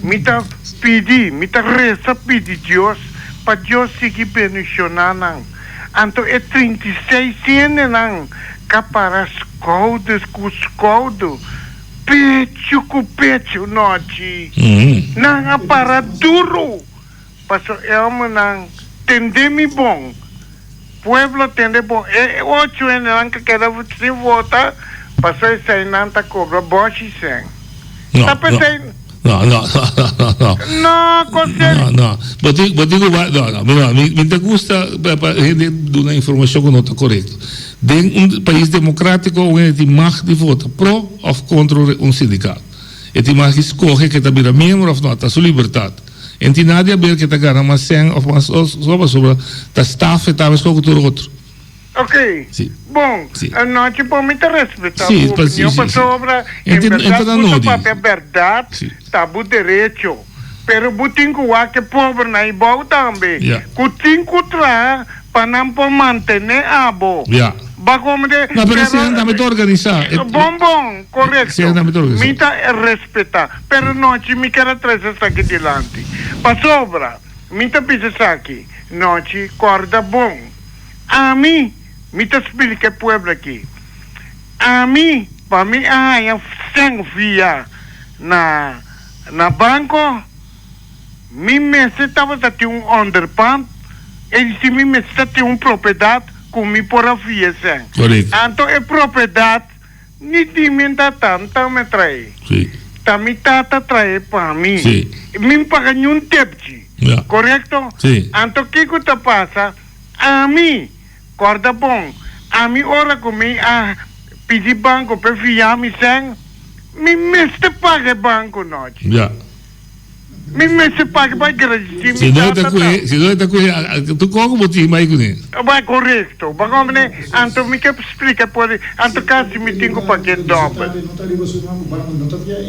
Mi ta pidi, mi ta resa pidi Dios pa Dios sigui bendiciona nan. Anto e 36 hendenan ka para skouder ku skouder, pechu ku pechu nochi. Nan a para duru, pasobra e hombernan tende mi bon. Pueblo tende bon. E ocho hendenan ka keda sin vota, pasobra esei nan ta kobra bòshi sèn. No, Ta p'esei. No, no, no, no, no, no. No, konsel. No, no. Bo tin, bo tin ku ba, no, no, mira, mi, mi ta gusta pa, pa hende duna informashon ku no ta korekto. Den un pais demokratiko un hende tin mag di vota pro òf kontra un sindikato. E tin mag di skohe ke ta bira miembro òf no, ta su libertat. En tin nada di haber ke ta gana mas sèn òf mas so pasobra ta staf e ta meskos ku tur otro. Ok, Si. bon, Si. anochi bo mi ta respetá Si, bo pa si, opinion si, si. pasobra En en tin en bèrdat ta na bo ta nodi. papia bèrdat, Si. ta bo derecho. Pero bo tin ku wak e pobernan ibou tambe, Ya. ku tin ku traha pa nan por mantené abo. Ya. Ba komende, No, pero pero esei tambe ta organisá. E, bon bon, korekto. Esei tambe ta organisá. Mi ta respetá, pero nochi mi ker a trese esaki dilanti. Pasobra mi ta bisa esaki, nochi kòrda bon. Ami, mi ta splika e pueblo aki, ami, pa mi a haña sèn via na. Na banco mi mester tabata tin un onderpand e di si mi mester ta tin un propiedad cu mi por a fia esei. Correcto. Anto e propiedad ni di mi tata nta mi trae. Si. Ta mi tata trae pa mi. Si. Mi no paga niun debchi. Ja. Correcto? Si. Anto kico ta pasa? Ami, corda bon, ami ora cu mi a pidi banco p'e fia mi sèn, Mi mester paga e banco nochi. Ja. Mi mester paga pa gradisi mi Si no tata ta kuhe, si no ta kuhe, tu kon ku bo tin mai kuné? Ba korekto. Ba komprende? Anto mi ke splika por anto kasi mi tin ku pag'é dòbel.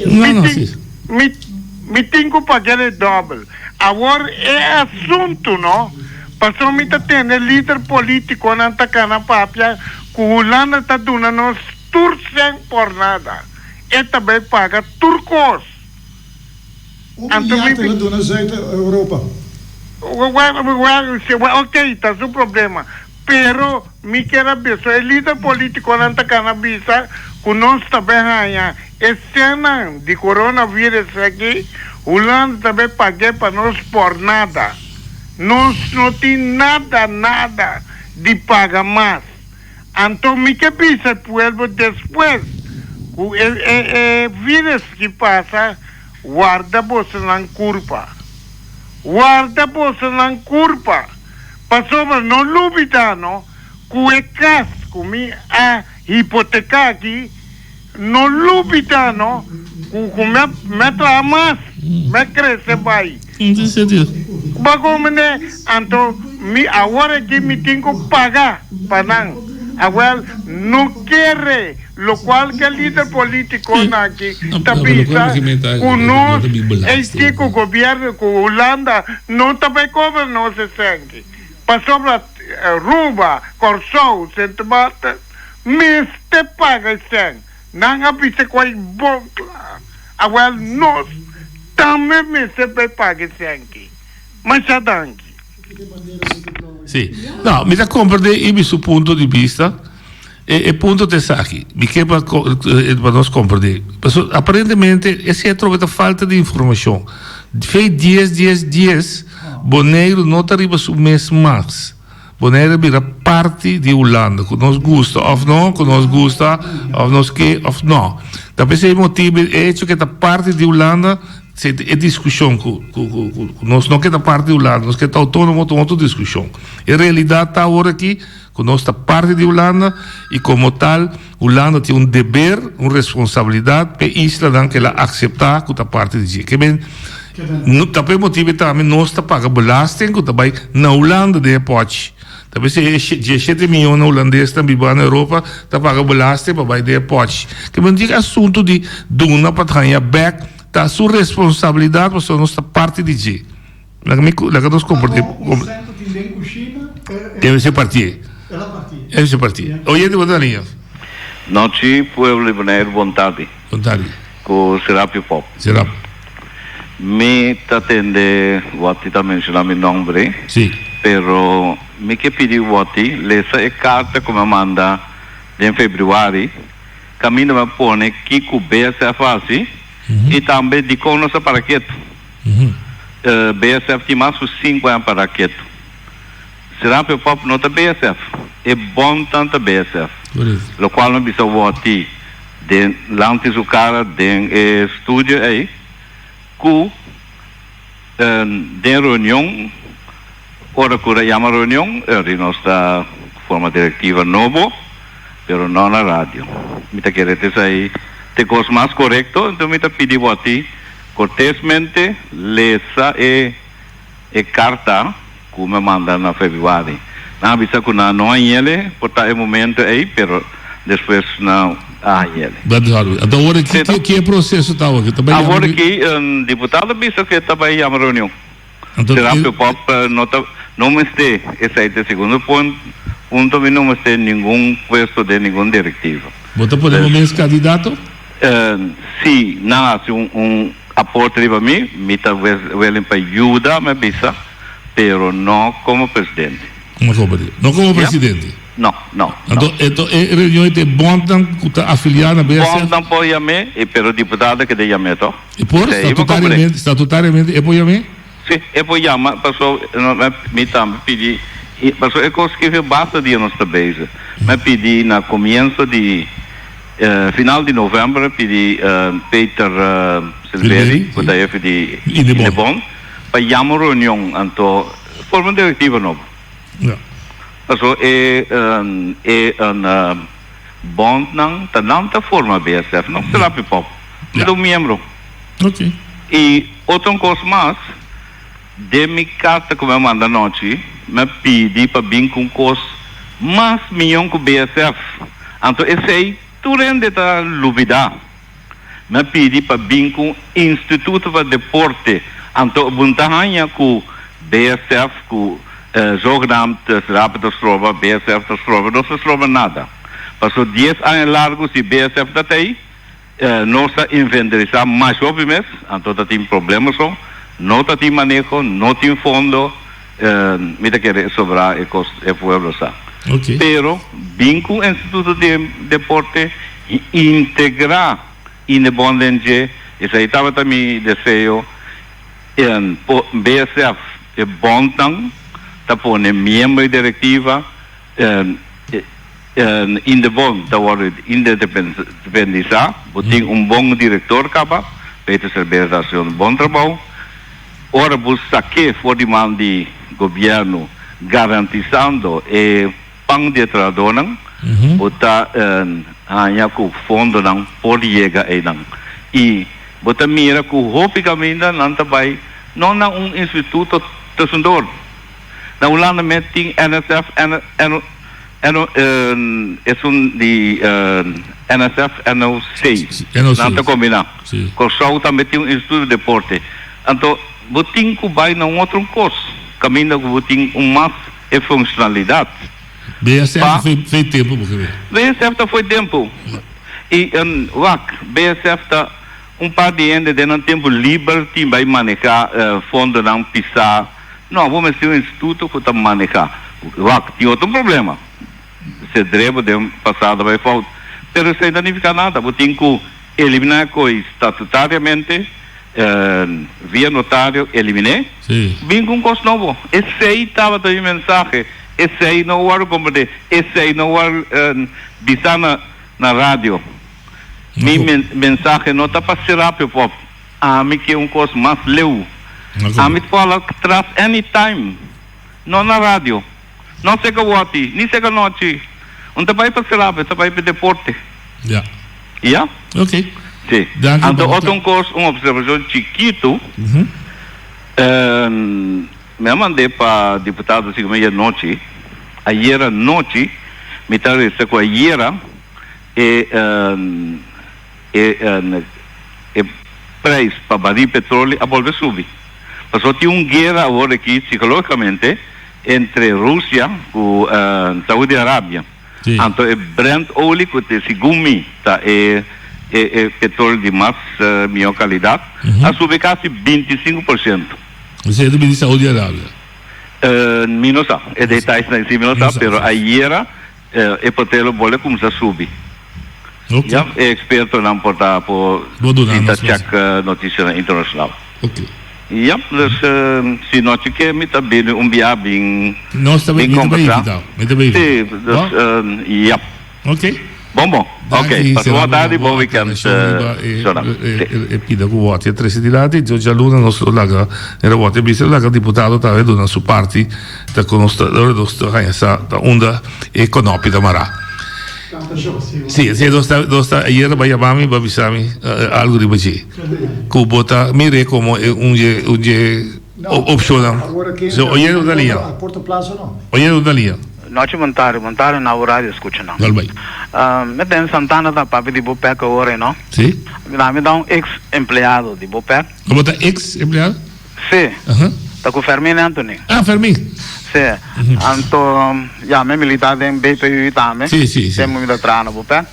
No, no, si. Mi mi tin ku pag'é dòbel. Awor e asuntu no, pasobra mi ta tende lider politikonan ta kana papia ku Hulanda ta duna nos Tur sèn por nada. E ta bai paga tur kos. Un Anto mi milyard el a duna Zuid Europa. Wèl, oké, ta su problema. Pero mi kier a bisa, e lider politikonan ta kana bisa ku nos ta bai haña e sènnan di coronavirus aki, Hulanda ta bai pag'é pa nos por nada. Nos no tin nada, nada di paga mas. Anto mi ke bisa e pueblo despues ku e e virus ki pasa, warda bosonan kurpa. Warda bosonan kurpa, pasobra no lubida no ku e kas ku mi a hipoteka aki, no lubida no ku ku mi a mi a traha mas, mi a krese bai. Bo mende? Anto mi awor aki mi tin ku paga pa nan. Awel, no kere lokual ke lider politikonan aki ta bisa ku nos ei ku gobièrnu ku Hulanda no ta bai kobra nos e sènki. Pasobra Aruba, Kòrsou, Sint Maarten mester paga e sèn. Nan a bisa ku ei bon kla. Awel nos tambe mester bai paga e sènki. Masha danki. Sí. No, mi ta comprende Ibi su punto di bista. E, e punto ta esaki. Mi ke pa, pa nos comprende. Paso, aparentemente, esei atrobe ta falta di informacion. Fe dies, dies, dies, Boneiru no ta riba su mes mas. Boneiru a bira parti di Hulanda, ku nos gusta òf no, ku nos gusta òf nos ke òf no. Ta p'esei motibu e hecho ke ta parti di Hulanda, si e diskushon ku ku ku ku nos no ke ta parti di Hulanda, nos ke ta outónomo ta un otro diskushon. E realidat ta awor aki ku nos ta parti di Hulanda i komo tal Hulanda tin un deber, un responsabilidat p'e islanan ku el a akseptá ku ta parti di dje. Ke men ta p'e motibu tambe nos ta paga belasting ku ta bai na Hulanda den e pòchi. Ta p'esei e diesshete mion hulandesnan bibá na Europa ta paga belasting pa bai den e pòchi. Ke men tin asuntu di duna pa haña bèk ta su responsabilidat pasobra nos ta parti di dje. Laga mi laga nos kompartí. E mester partié. E mester partié. Oyente bo ta na liña. Nochi pueblo di Boneiru bon tardi. Bon tardi. Ku Serapio Pop. Serap. Mi ta tende Watty ta menshoná mi nombre. Si. Pero mi ke pidi Watty lesa e karta ku mi a manda den februari kaminda mi a pone kiko BSF a hasi i tambe dikon nos a para ketu. BSF tin mas ku sinku aña para ketu. Serapio Pop no ta BSF, e bontan ta BSF. Lokual mi bisa wòti den lanti su kara den e studio ei ku den reunion ora ku yama reunion eri nos ta forma direktiva nobo pero no na radio. Mi ta kere ta esei ta e kos mas korekto enton mi ta pidi wòti Cortésmente lesa e e carta cu mi a manda na februari. Nan a bisa cu nan no a hañele por ta e momento ey, pero despues nan a hañele. Dat is hard. Anto awor aki ki ki e proceso ta awor? Ta bay Awor aki un diputado a bisa cu e ta bay yama reunion. Anto Serapio Pop no ta no mester esey ta e segundo punto mi no mester ningun puesto den ningun directiva. Bo ta pone bo mes candidato? Si nan hasi un aporte riba mi, mi ta willing pa yuda, mi a bisa, pero no como presidente. No como presidente. No, no, no. Anto eto e reunion ei ta e bondnan ku ta afiliá na BSF? Bondnan por yam'é, e pero diputado keda yam'é to. E por? Esei bo komprendé. Statutariamente, statutariamente e por yam'é? Si, e por yama, paso mi tambe pidi, paso e kos ki basta dia nos ta bezig. Mi pidi na komienso di, final di novèmber pidi Peter Silveri, ku ta hefe di Indebon, pa yama un reunion, anto forma un direktiva nobo. Paso e e bondnan ta nan ta forma BSF, no Serapi Pop. Mi ta un miembro. I otro un kos mas, den mi karta ku mi a manda anochi, mi a pidi pa bin ku un kos mas mion ku BSF. Anto esei tur hende ta lubidá. Mi a pidi pa bin ku un instituto pa deporte. Anto bo no ta haña ku BSF ku zogenaamd Serapi ta stroba, BSF ta stroba. No ta stroba nada. Pasobra dies aña largu si BSF ta tei. Nos ta inventarisá mas hopi mes, anto ta tin problema so, no ta tin maneho, no tin fondo, mi ta kere sobrá e kos e pueblo sa. Pero bin ku un instituto di deporte i integrá Indebon den dje, esei tabata mi deseo, BSF e bondnan ta pone miembro di direktiva, Indebon ta wòrdu independisá. Bo tin un bon direktor kaba, Peter Cervera ta hasi un bon trabou. Ora bo sak'é for di man di gobièrnu garantisando e pan di e trahadónan, bo ta haña ku fondonan por yega einan. I bo ta mira ku hopi kaminda nan ta bai no na un instituto tusendor. Na Hulanda mes tin NSF, N, N, N, esun di NSF, NOC. NOC. Nan ta kombiná. Sí. Kòrsou tambe tin un instituto di deporte. Anto bo tin ku bai na un otro kos kaminda ku bo tin un mas e funshonalidat. BSF Pa. foi foi tempu bo ke be. BSF ta foi tempu. I wak, BSF ta un par di hende den nan tempu liber tin bai manehá fondonan pisá. No, bo mester un instituto ku ta maneha. Wak, tin otro problema. Cedrebo den pasado bai fout. Pero esei no ta nifiká nada. Bo tin ku eliminá e koi statutariamente, via notario eliminé. Bin ku un kos nobo. Esei tabata mi mensahe. Esei no wòrdu komprendé. Esei no wòrdu bisa na radio. Mi mensahe no ta pa Serapio Pop. Ami ke un kos mas leu. Ami ta follow tras anytime. No na radio. No seka woti, ni seka nochi. Un ta bai pa serape, ta bai pa deporte. Ya. Ya? Ok. Si. Danki Anto pa otro un kos, un observacion chikitu. Mi a mand'é pa diputado Sigmund anochi. Ayera nochi mi ta resa ku ayera e. E e prijs pa baril petroli a bolbe subi. Pasobra tin un guera awor aki psicologicamente entre Rusia cu Saudi Arabia. Anto e Brent olie cu te segun mi ta e e petroli di mas miho calidad a subi casi 25%. Esey ta bini di Saudi Arabia? Mi no sa. E detaysnan si mi no sa pero ayera E potelo bolbe kumsa subi. Ok. Ya, e ekspertonan por ta por Bo duna sinta nos check notisianan internashonal. Ok. Ya, dus si no chike mi ta bini un bia bin Nos ta bin mi ta bai kombersá. invitá. Mi ta bai Sí, invitá. dus Bo? ya. Ok. Bon bon. Ok, Danki, pasa será bon bo tardi, bo bon weekend, aclaracion riba e Shona. e Sí. e e pida ku wòrdu a trese dilanti. Djo djaluna nos lo laga era wòrdu a bisa laga diputado tambe duna su parti ta ku nos ta ora nos ta haña sa ta unda e konopi ta mará. Sí, sí, nos ta nos ta ayer a bai yama mi bo a bisa mi algu riba dje ku bo ta mir'é komo e un dje un dje opshonnan. So oye no ta liña. Oye no ta liña. Nochi Montario, Montario na bo radio scucha nan. Dal bai. Mi ta den Santana ta papia di Bopec awor ei no. Si. Mi ta un ex empleado di Bopec. Bo ta ex empleado? Si. Ta cu Fermin Anthony. Ah, Fermin. Si. Anto, ya, mi milita den BPU tambe. Si, si, si. Tempo mi ta traha na Bopec.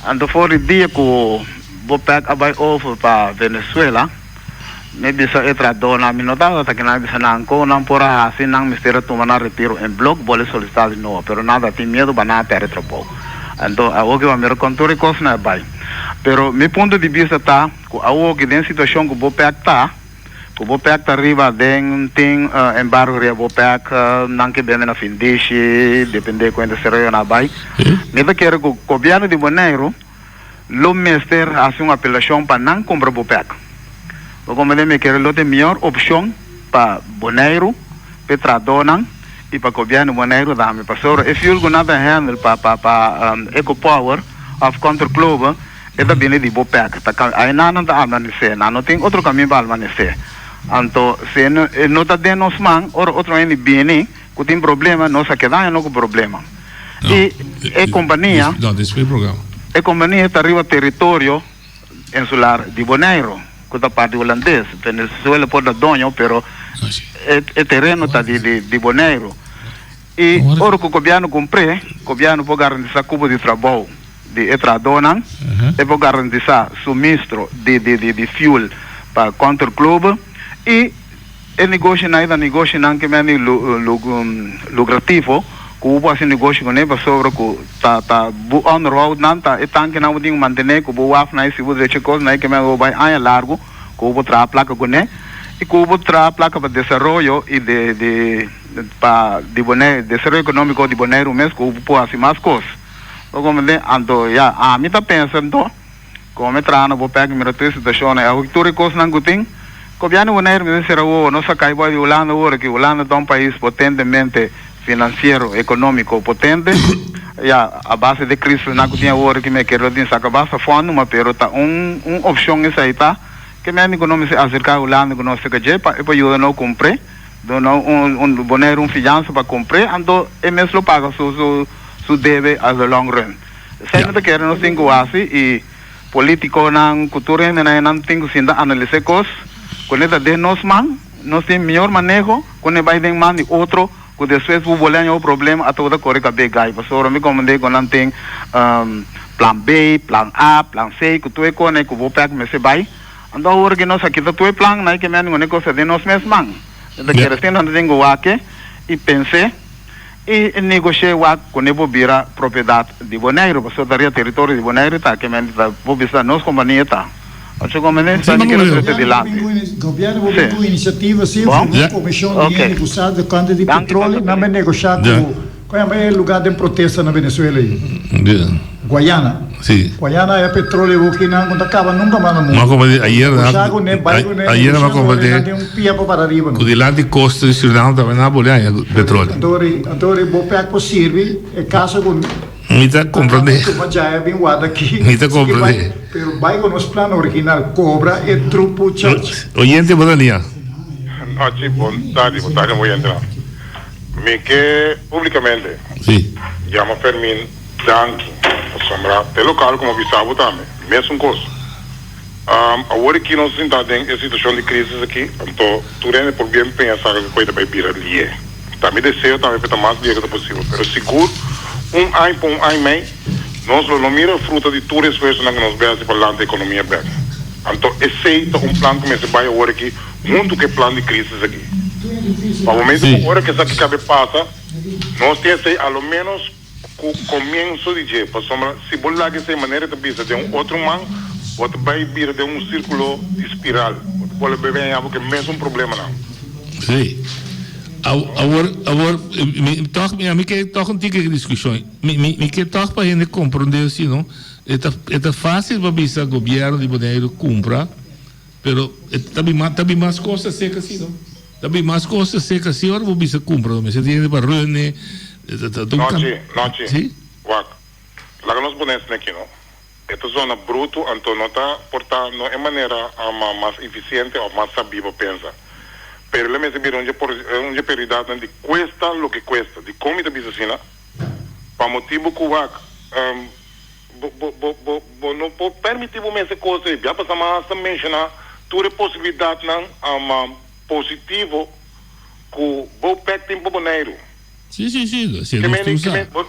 Anto for di dia cu Bopec a bai over pa Venezuela. Mi bisa e trahadónan, mi no tabata aki nan, mi bisa nan kon nan por a hasi, nan mester a tuma nan retiro en blok, bolbe solisitá di nobo, pero nan ta tin miedu pa nan a pèrdè trabou. Anto awoki bo a mira kon tur e kosnan a bai. Pero mi punto di bista ta ku awoki den situashon ku Bopec ta, ku Bopec ta riba den tin embargo riba Bopec, nan ke bende na findishi, depende kon e desaroyo nan a bai. Mi ta kere ku gobièrnu di Boneiru lo mester hasi un apelashon pa nan kumpra Bopec. Bo komprende? Mi kere lo ta e mior opshon pa Boneiru, pa e trahadónan i pa gobièrnu di Boneiru tambe. Pasobra e fuel ku nan ta handle pa pa pa Ecopower òf Counter Clover e ta bini di Bopec. Ta ainan nan ta almanesé. Nan no tin otro kaminda pa almanesé. Anto si e no ta den nos man, ora otro hende bini ku tin problema, nos a keda aña no ku problema. I e kompania. No, despues programa. E kompania ta riba teritorio insular di Boneiru, ku ta parti hulandes. Venezuela por ta doño, pero e tereno ta di Boneiru. I ora ku gobièrnu kumpr'é, gobièrnu por garantisá kupo di trabou di e trahadónan, e por garantisá suministro di fuel pa Counterclub i E negoshinan ei ta negoshinan ke mende lukrativo ku bo por hasi negoshi kuné pasobra ku ta ta bo onderhoudnan ta e tankenan bo tin ku mantené ku bo wafnan ei si bo drecha kos nan ei ke mende bo bai aña largu ku bo por traha plaka kuné i ku bo por traha plaka pa desaroyo i de de pa di Boneiru desaroyo ekonómiko di Boneiru mes ku bo por hasi mas kos bo komprendé anto ya ami ta pensa anto. Como mi traha na Bopec mira tur e situacionnan y awo tur e cosnan cu tin. Gobierno di Bonaire mester cera wowo, no saca e boy di Hulanda awor ki Hulanda ta un pais potentemente financiero, economico potente. Ya, a base di crisisnan cu tin awor ki mi a kere lo tin saca basta fondo, ma pero ta un un opcion esey ta ke mende cu no mester acerca Hulanda cu nos ta dje pa e por yuda no cumpre, duna un un Bonaire un fiansa pa cumpre, anto e mes lo paga su su su debe as the long run. Esei mi ta kere nos tin ku hasi i politikonan ku tur hendenan einan tin ku sinta analis'é kos ku ne ta den nos man, nos tin mior maneho ku ne bai den man di otro ku despues bo bolbe haña un problema ata bo ta kore kab'é gai pasobra mi komprendé ku nan tin plan B, plan A, plan C ku tur e kos ku bo pek mester bai anto awor ke nos a kita tur e plan nan ke mende ku ne kos ta den nos mes man mi ta kere asina nan ta tin ku wak i pens'é. I negoshé wak kuné bo bira propiedat di Boneiru, pasobra ta riba teritorio di Boneiru ta ke mente ta bo bisa nos kompania ta. Ocho kompania sa di kere trese dilanti. Gobièrnu bo bin ku inisiativa si Bon. forma un komishon di hende ku sa tokante di Danki petroleo Pastor nan bai Felipe. negoshá ku kon yama e lugá den protesta na Venezuela ei? Guayana. Sí. Guayana e petroleo hoki nan ku ta kaba nunka mas na mundu. Ma komprendé ayer Negoshá kuné bai kuné ayer negoshá ma kuné komprendé nan tin un pia pa para riba ku no. dilanti kosta di Surinam tambe nan a boli haña petroleo. Anto ri anto ri bo pek por sirbi e kaso ku Mi ta komprendé. Tuma djaya bin warda aki. Mi ta Así ki bai komprendé. pero bai ku nos plan original kobra e trupu church. Oyente bo ta nia. Nochi bon tardi bo tardi bo oyentenan mi ke publicamente Sí. yama Fermin Danki pasobra te lokal komo bisa bo tambe mesun kos. Awor aki nos ta sinta den e situashon di krisis aki anto tur hende por bien pensa ku koe ta bai bira lié. Ta mi deseo tambe pa e ta mas lié ku ta posibel pero sigur un aña pa un aña i mei nos lo no mira fruta di tur e esfuersonan ku nos bai hasi pa lanta ekonomia bek. Anto esei ta un plan ku mester bai awor aki huntu ku e plan di krisis aki. Pa momento ku ora ku esaki kabe pasa nos tin esei a lo menos. Ku komienso di dje, pasobra si bo laga esei manera e ta bisa den un otro man, bo ta bai bira den un sirkulo di spiral. Bo ta bolbe bai haña bo ku e mesun problemanan. Sí. Awor, awor, mi tòg, mi ami ke tòg un tiki diskushon. Mi, mi, mi ke tòg pa hende komprondé si no, e ta, e ta fásil pa bisa gobièrnu di Boneiru kumpra, pero e ta bin mas, ta bin mas kos ta seka si no. Ta bin mas kos ta seka si ora bo bisa kumpra, bo mester tin hende pa rene. Nochi, nochi. Wak, laga nos pone esaki aki no. E ta zona brutu, anto no ta por ta no e manera mas eficiente of mas sabí pa pensa. Pero lo mester bira un dje por un dje prioridadnan di cuesta loke cuesta. Dikon mi ta bisa asina? Pa motibu ku wak, bo bo bo bo bo no por permití bo mes e kos ei. Bia pasa mas ta menshoná tur e posibilidadnan positivo ku Bopec tin pa Boneiru. Sí, sí, sí, si nos tur sa. Bo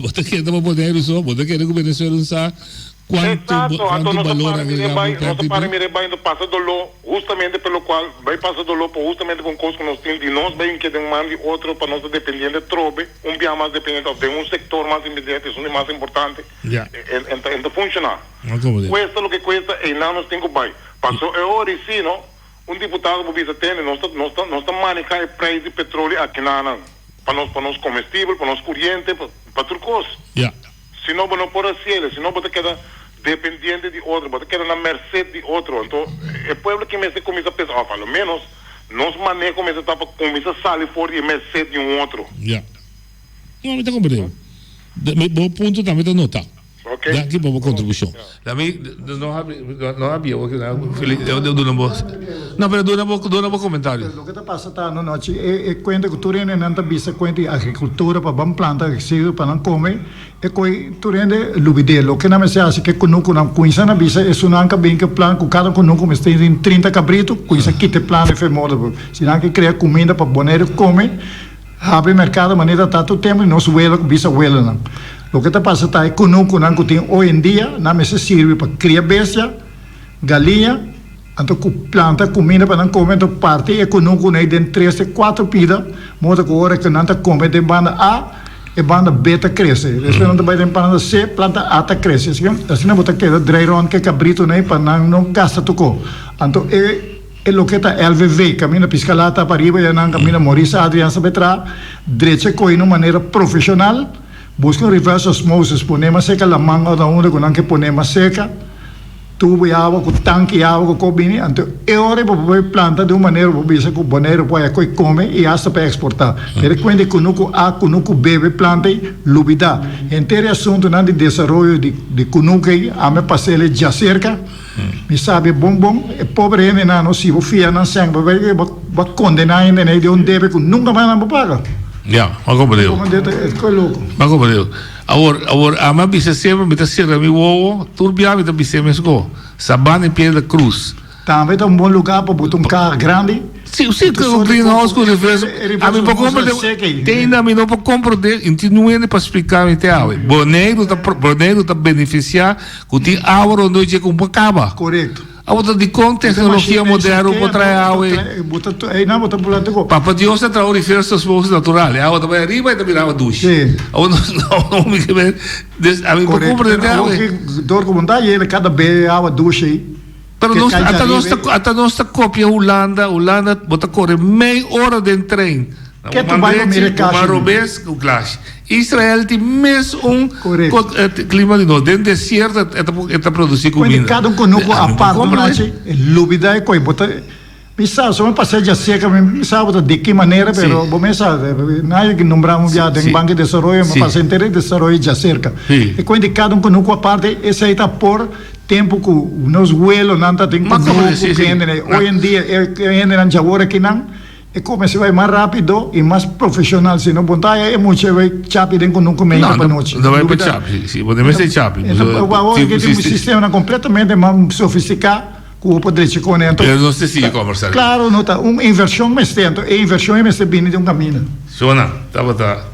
ta kere pa Boneiru so, bo ta kere ku Venezuela sa. Kuantu Exacto, anto kuantu nos a balor para mir'é agregá bai, bo nos a pèrdè para di? mir'é bai, anto pasa doló, hustamente pa lokual bai pasa doló pa hustamente pa un kos ku nos tin di nos bai hinke den man di otro pa nos ta dependiente trobe, un bia mas dependiente òf den un sektor mas dependiente, esun di mas importante, Ja. en ta en ta funshoná. No komo di. Kuesta loke kuesta, einan nos tin ku bai. Paso e ora i si no, un diputado por bisa tende nos ta nos ta nos ta manehá e preis di petroleo akinanan pa nos pa nos komestibel, pa nos kuriente, pa pa tur kos. Ja. Si no bo no por haciele, si no bo ta keda dependiente di otro, bo ta keda na merced di otro. Anto e pueblo aki mester cuminsa pensa, of a lo menos nos maneho mester ta pa cuminsa sali for di e merced di un otro. Ya. No, mi ta comprende bo. Mi bo punto tambe ta nota. Ok. Danki pa bo contribucion. Lami no habri no habia bo kina Feli duna bo no pero duna bo duna bo comentario. Pero loke ta pasa ta no nochi e e cuenta cu tur hendenan ta bisa cuenta di agricultura pa ban planta residu pa nan come e coy tur hende lubide loke nan mester haci ke cunucunan cuinsa na bisa esunnan ka bin ke plan cu cada cunucu mester tin 30 cabrito cuinsa kita e plan efe modo si nan ke crea cuminda pa Bonaire come. Habri merkado manera ta tur tempu di nos wela ku bisa welanan. Loke ta pasa ta e kunukunan ku tin oy en dia nan mester sirbi pa kria bestia, galiña, anto ku planta kuminda pa nan kome, anto parti e kunukunan ei den tres te kuater pida, moda ku ora ku nan ta kome den banda A, e banda B ta krese. Despues nan ta bai den banda C, planta A ta krese. Asina bo ta keda drei rònt ku e kabritonan ei pa nan no gasta tur ko. Anto e. E loke ta LVV, kaminda Piscalá ta pariba ya nan kaminda Maurice Adriaans ta betra, drecha koe na un manera profeshonal, buska un reverse osmosis, pone mas seka laman òf na unda ku nan ke pone mas seka, tubo i awa ku tanki i awa ku ko bini, anto e ora bo por bai planta di un manera bo por bisa ku Boneiru por haya koe kome i asta pa eksportá. Pero e kuenta kunuku A, kunuku B bai planta ei, lubidá. Henter e asuntunan di desaroyo di kunuku ei, ami a pas'el e djaserka. Mi sabi bon bon e pober hendenan no si bo fia nan sèn bo bai bo a kondená hendenan ei den un debe ku nunka mas nan por paga. Ya, bo a komprendé. Komprendé ta e kos loko. Bo a komprendé. Awor, awor ami a bisa semper mi ta sera mi wowo, tur bia mi ta bis'é mesko, Sabana i Piedra Cruz. Tambe ta un bon lugá pa buta un kar grandi. Si, si, ku greenhouse ku refresco. Ami por komprendé, te ainda ami no por komprendé, i tin un hende pa splika mi te awe. Boneiru ta, Boneiru ta benefisiá Ku tin awa rondó dje ku por kaba. Korekto. Abo ta dikon teknologia moderno por trae awa ei? Papa Dios a traha un reverse osmosis natural. E awa ta bai ariba i ta bira awa dushi. Sí. Abo no no mi ke men des ami por Korekto. kumprende te Pero awe. awor ki dor ku bo ta yena kada be awa dushi ei. Pero Ke nos kai ata nos djariba ta ei. ata nos ta kopia Hulanda, Hulanda bo ta kore mei ora den trein. Na Ke bo tu man bai pa drechi, mira e bo man kashi? robes ku klashi. Israel tin mes un Korekto. klima di nos. Den desierto e ta e ta produsi Kuende kuminda. kada un kunuku Ami por apart kompra nochi, e lubida e koi bo ta mi sa so mi pas'é djaserka mi sa bo ta di ki manera Si. pero bo mes sa nadie ki nombra mi bia den Si. Banco di Desaroyo mi Si. pasa henter e desaroyo djaserka. Si. E kuende kada un kunuku aparte esei ta por tempu ku nos welonan ta tin Ma kunuku komprende si si. ku hende hoy en dia e hendenan djawor akinan E cuminsa bay mas rapido y mas profesional si no bon ta e mucha bay chapi den cu nunca meinta pa nochi. No bay pa chapi si bo debe ser chapi. Awor aki tin un sistemanan completamente mas sofistica cu bo por drecha con e. Pero nos ta sigui conversa. Claro no ta un inversion mester anto e inversion e mester bini di un caminda. Shona tabata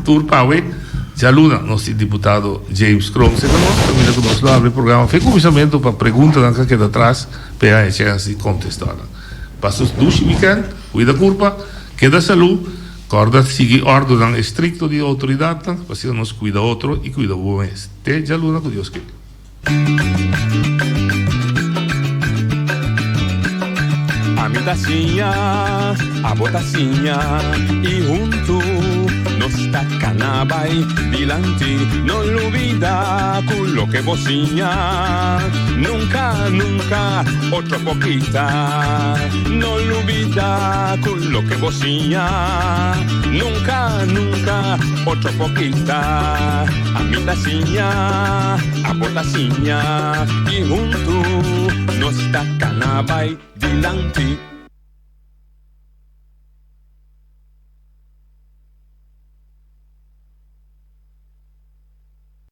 tur pawe djaluna nos tin diputado James Kroon serka nos caminda cu nos lo habri programa fe cuminsamento pa preguntanan cu a keda atras pa e haya chens di contesta nan. Pasa un dushi weekend, cuida curpa, keda salú, corda sigui ordonan estricto di autoridadnan pa asina nos cuida otro y cuida bo mes. Te djaluna cu Dios kere. Ami ta siña, abo ta siña y huntu nos ta cana bay dilanti. No lubida cu loke bo siña nunca, nunca otro por kita. No lubida cu loke bo siña nunca, nunca otro por kita. Ami ta siña, abo ta siña y huntu nos ta cana bay dilanti.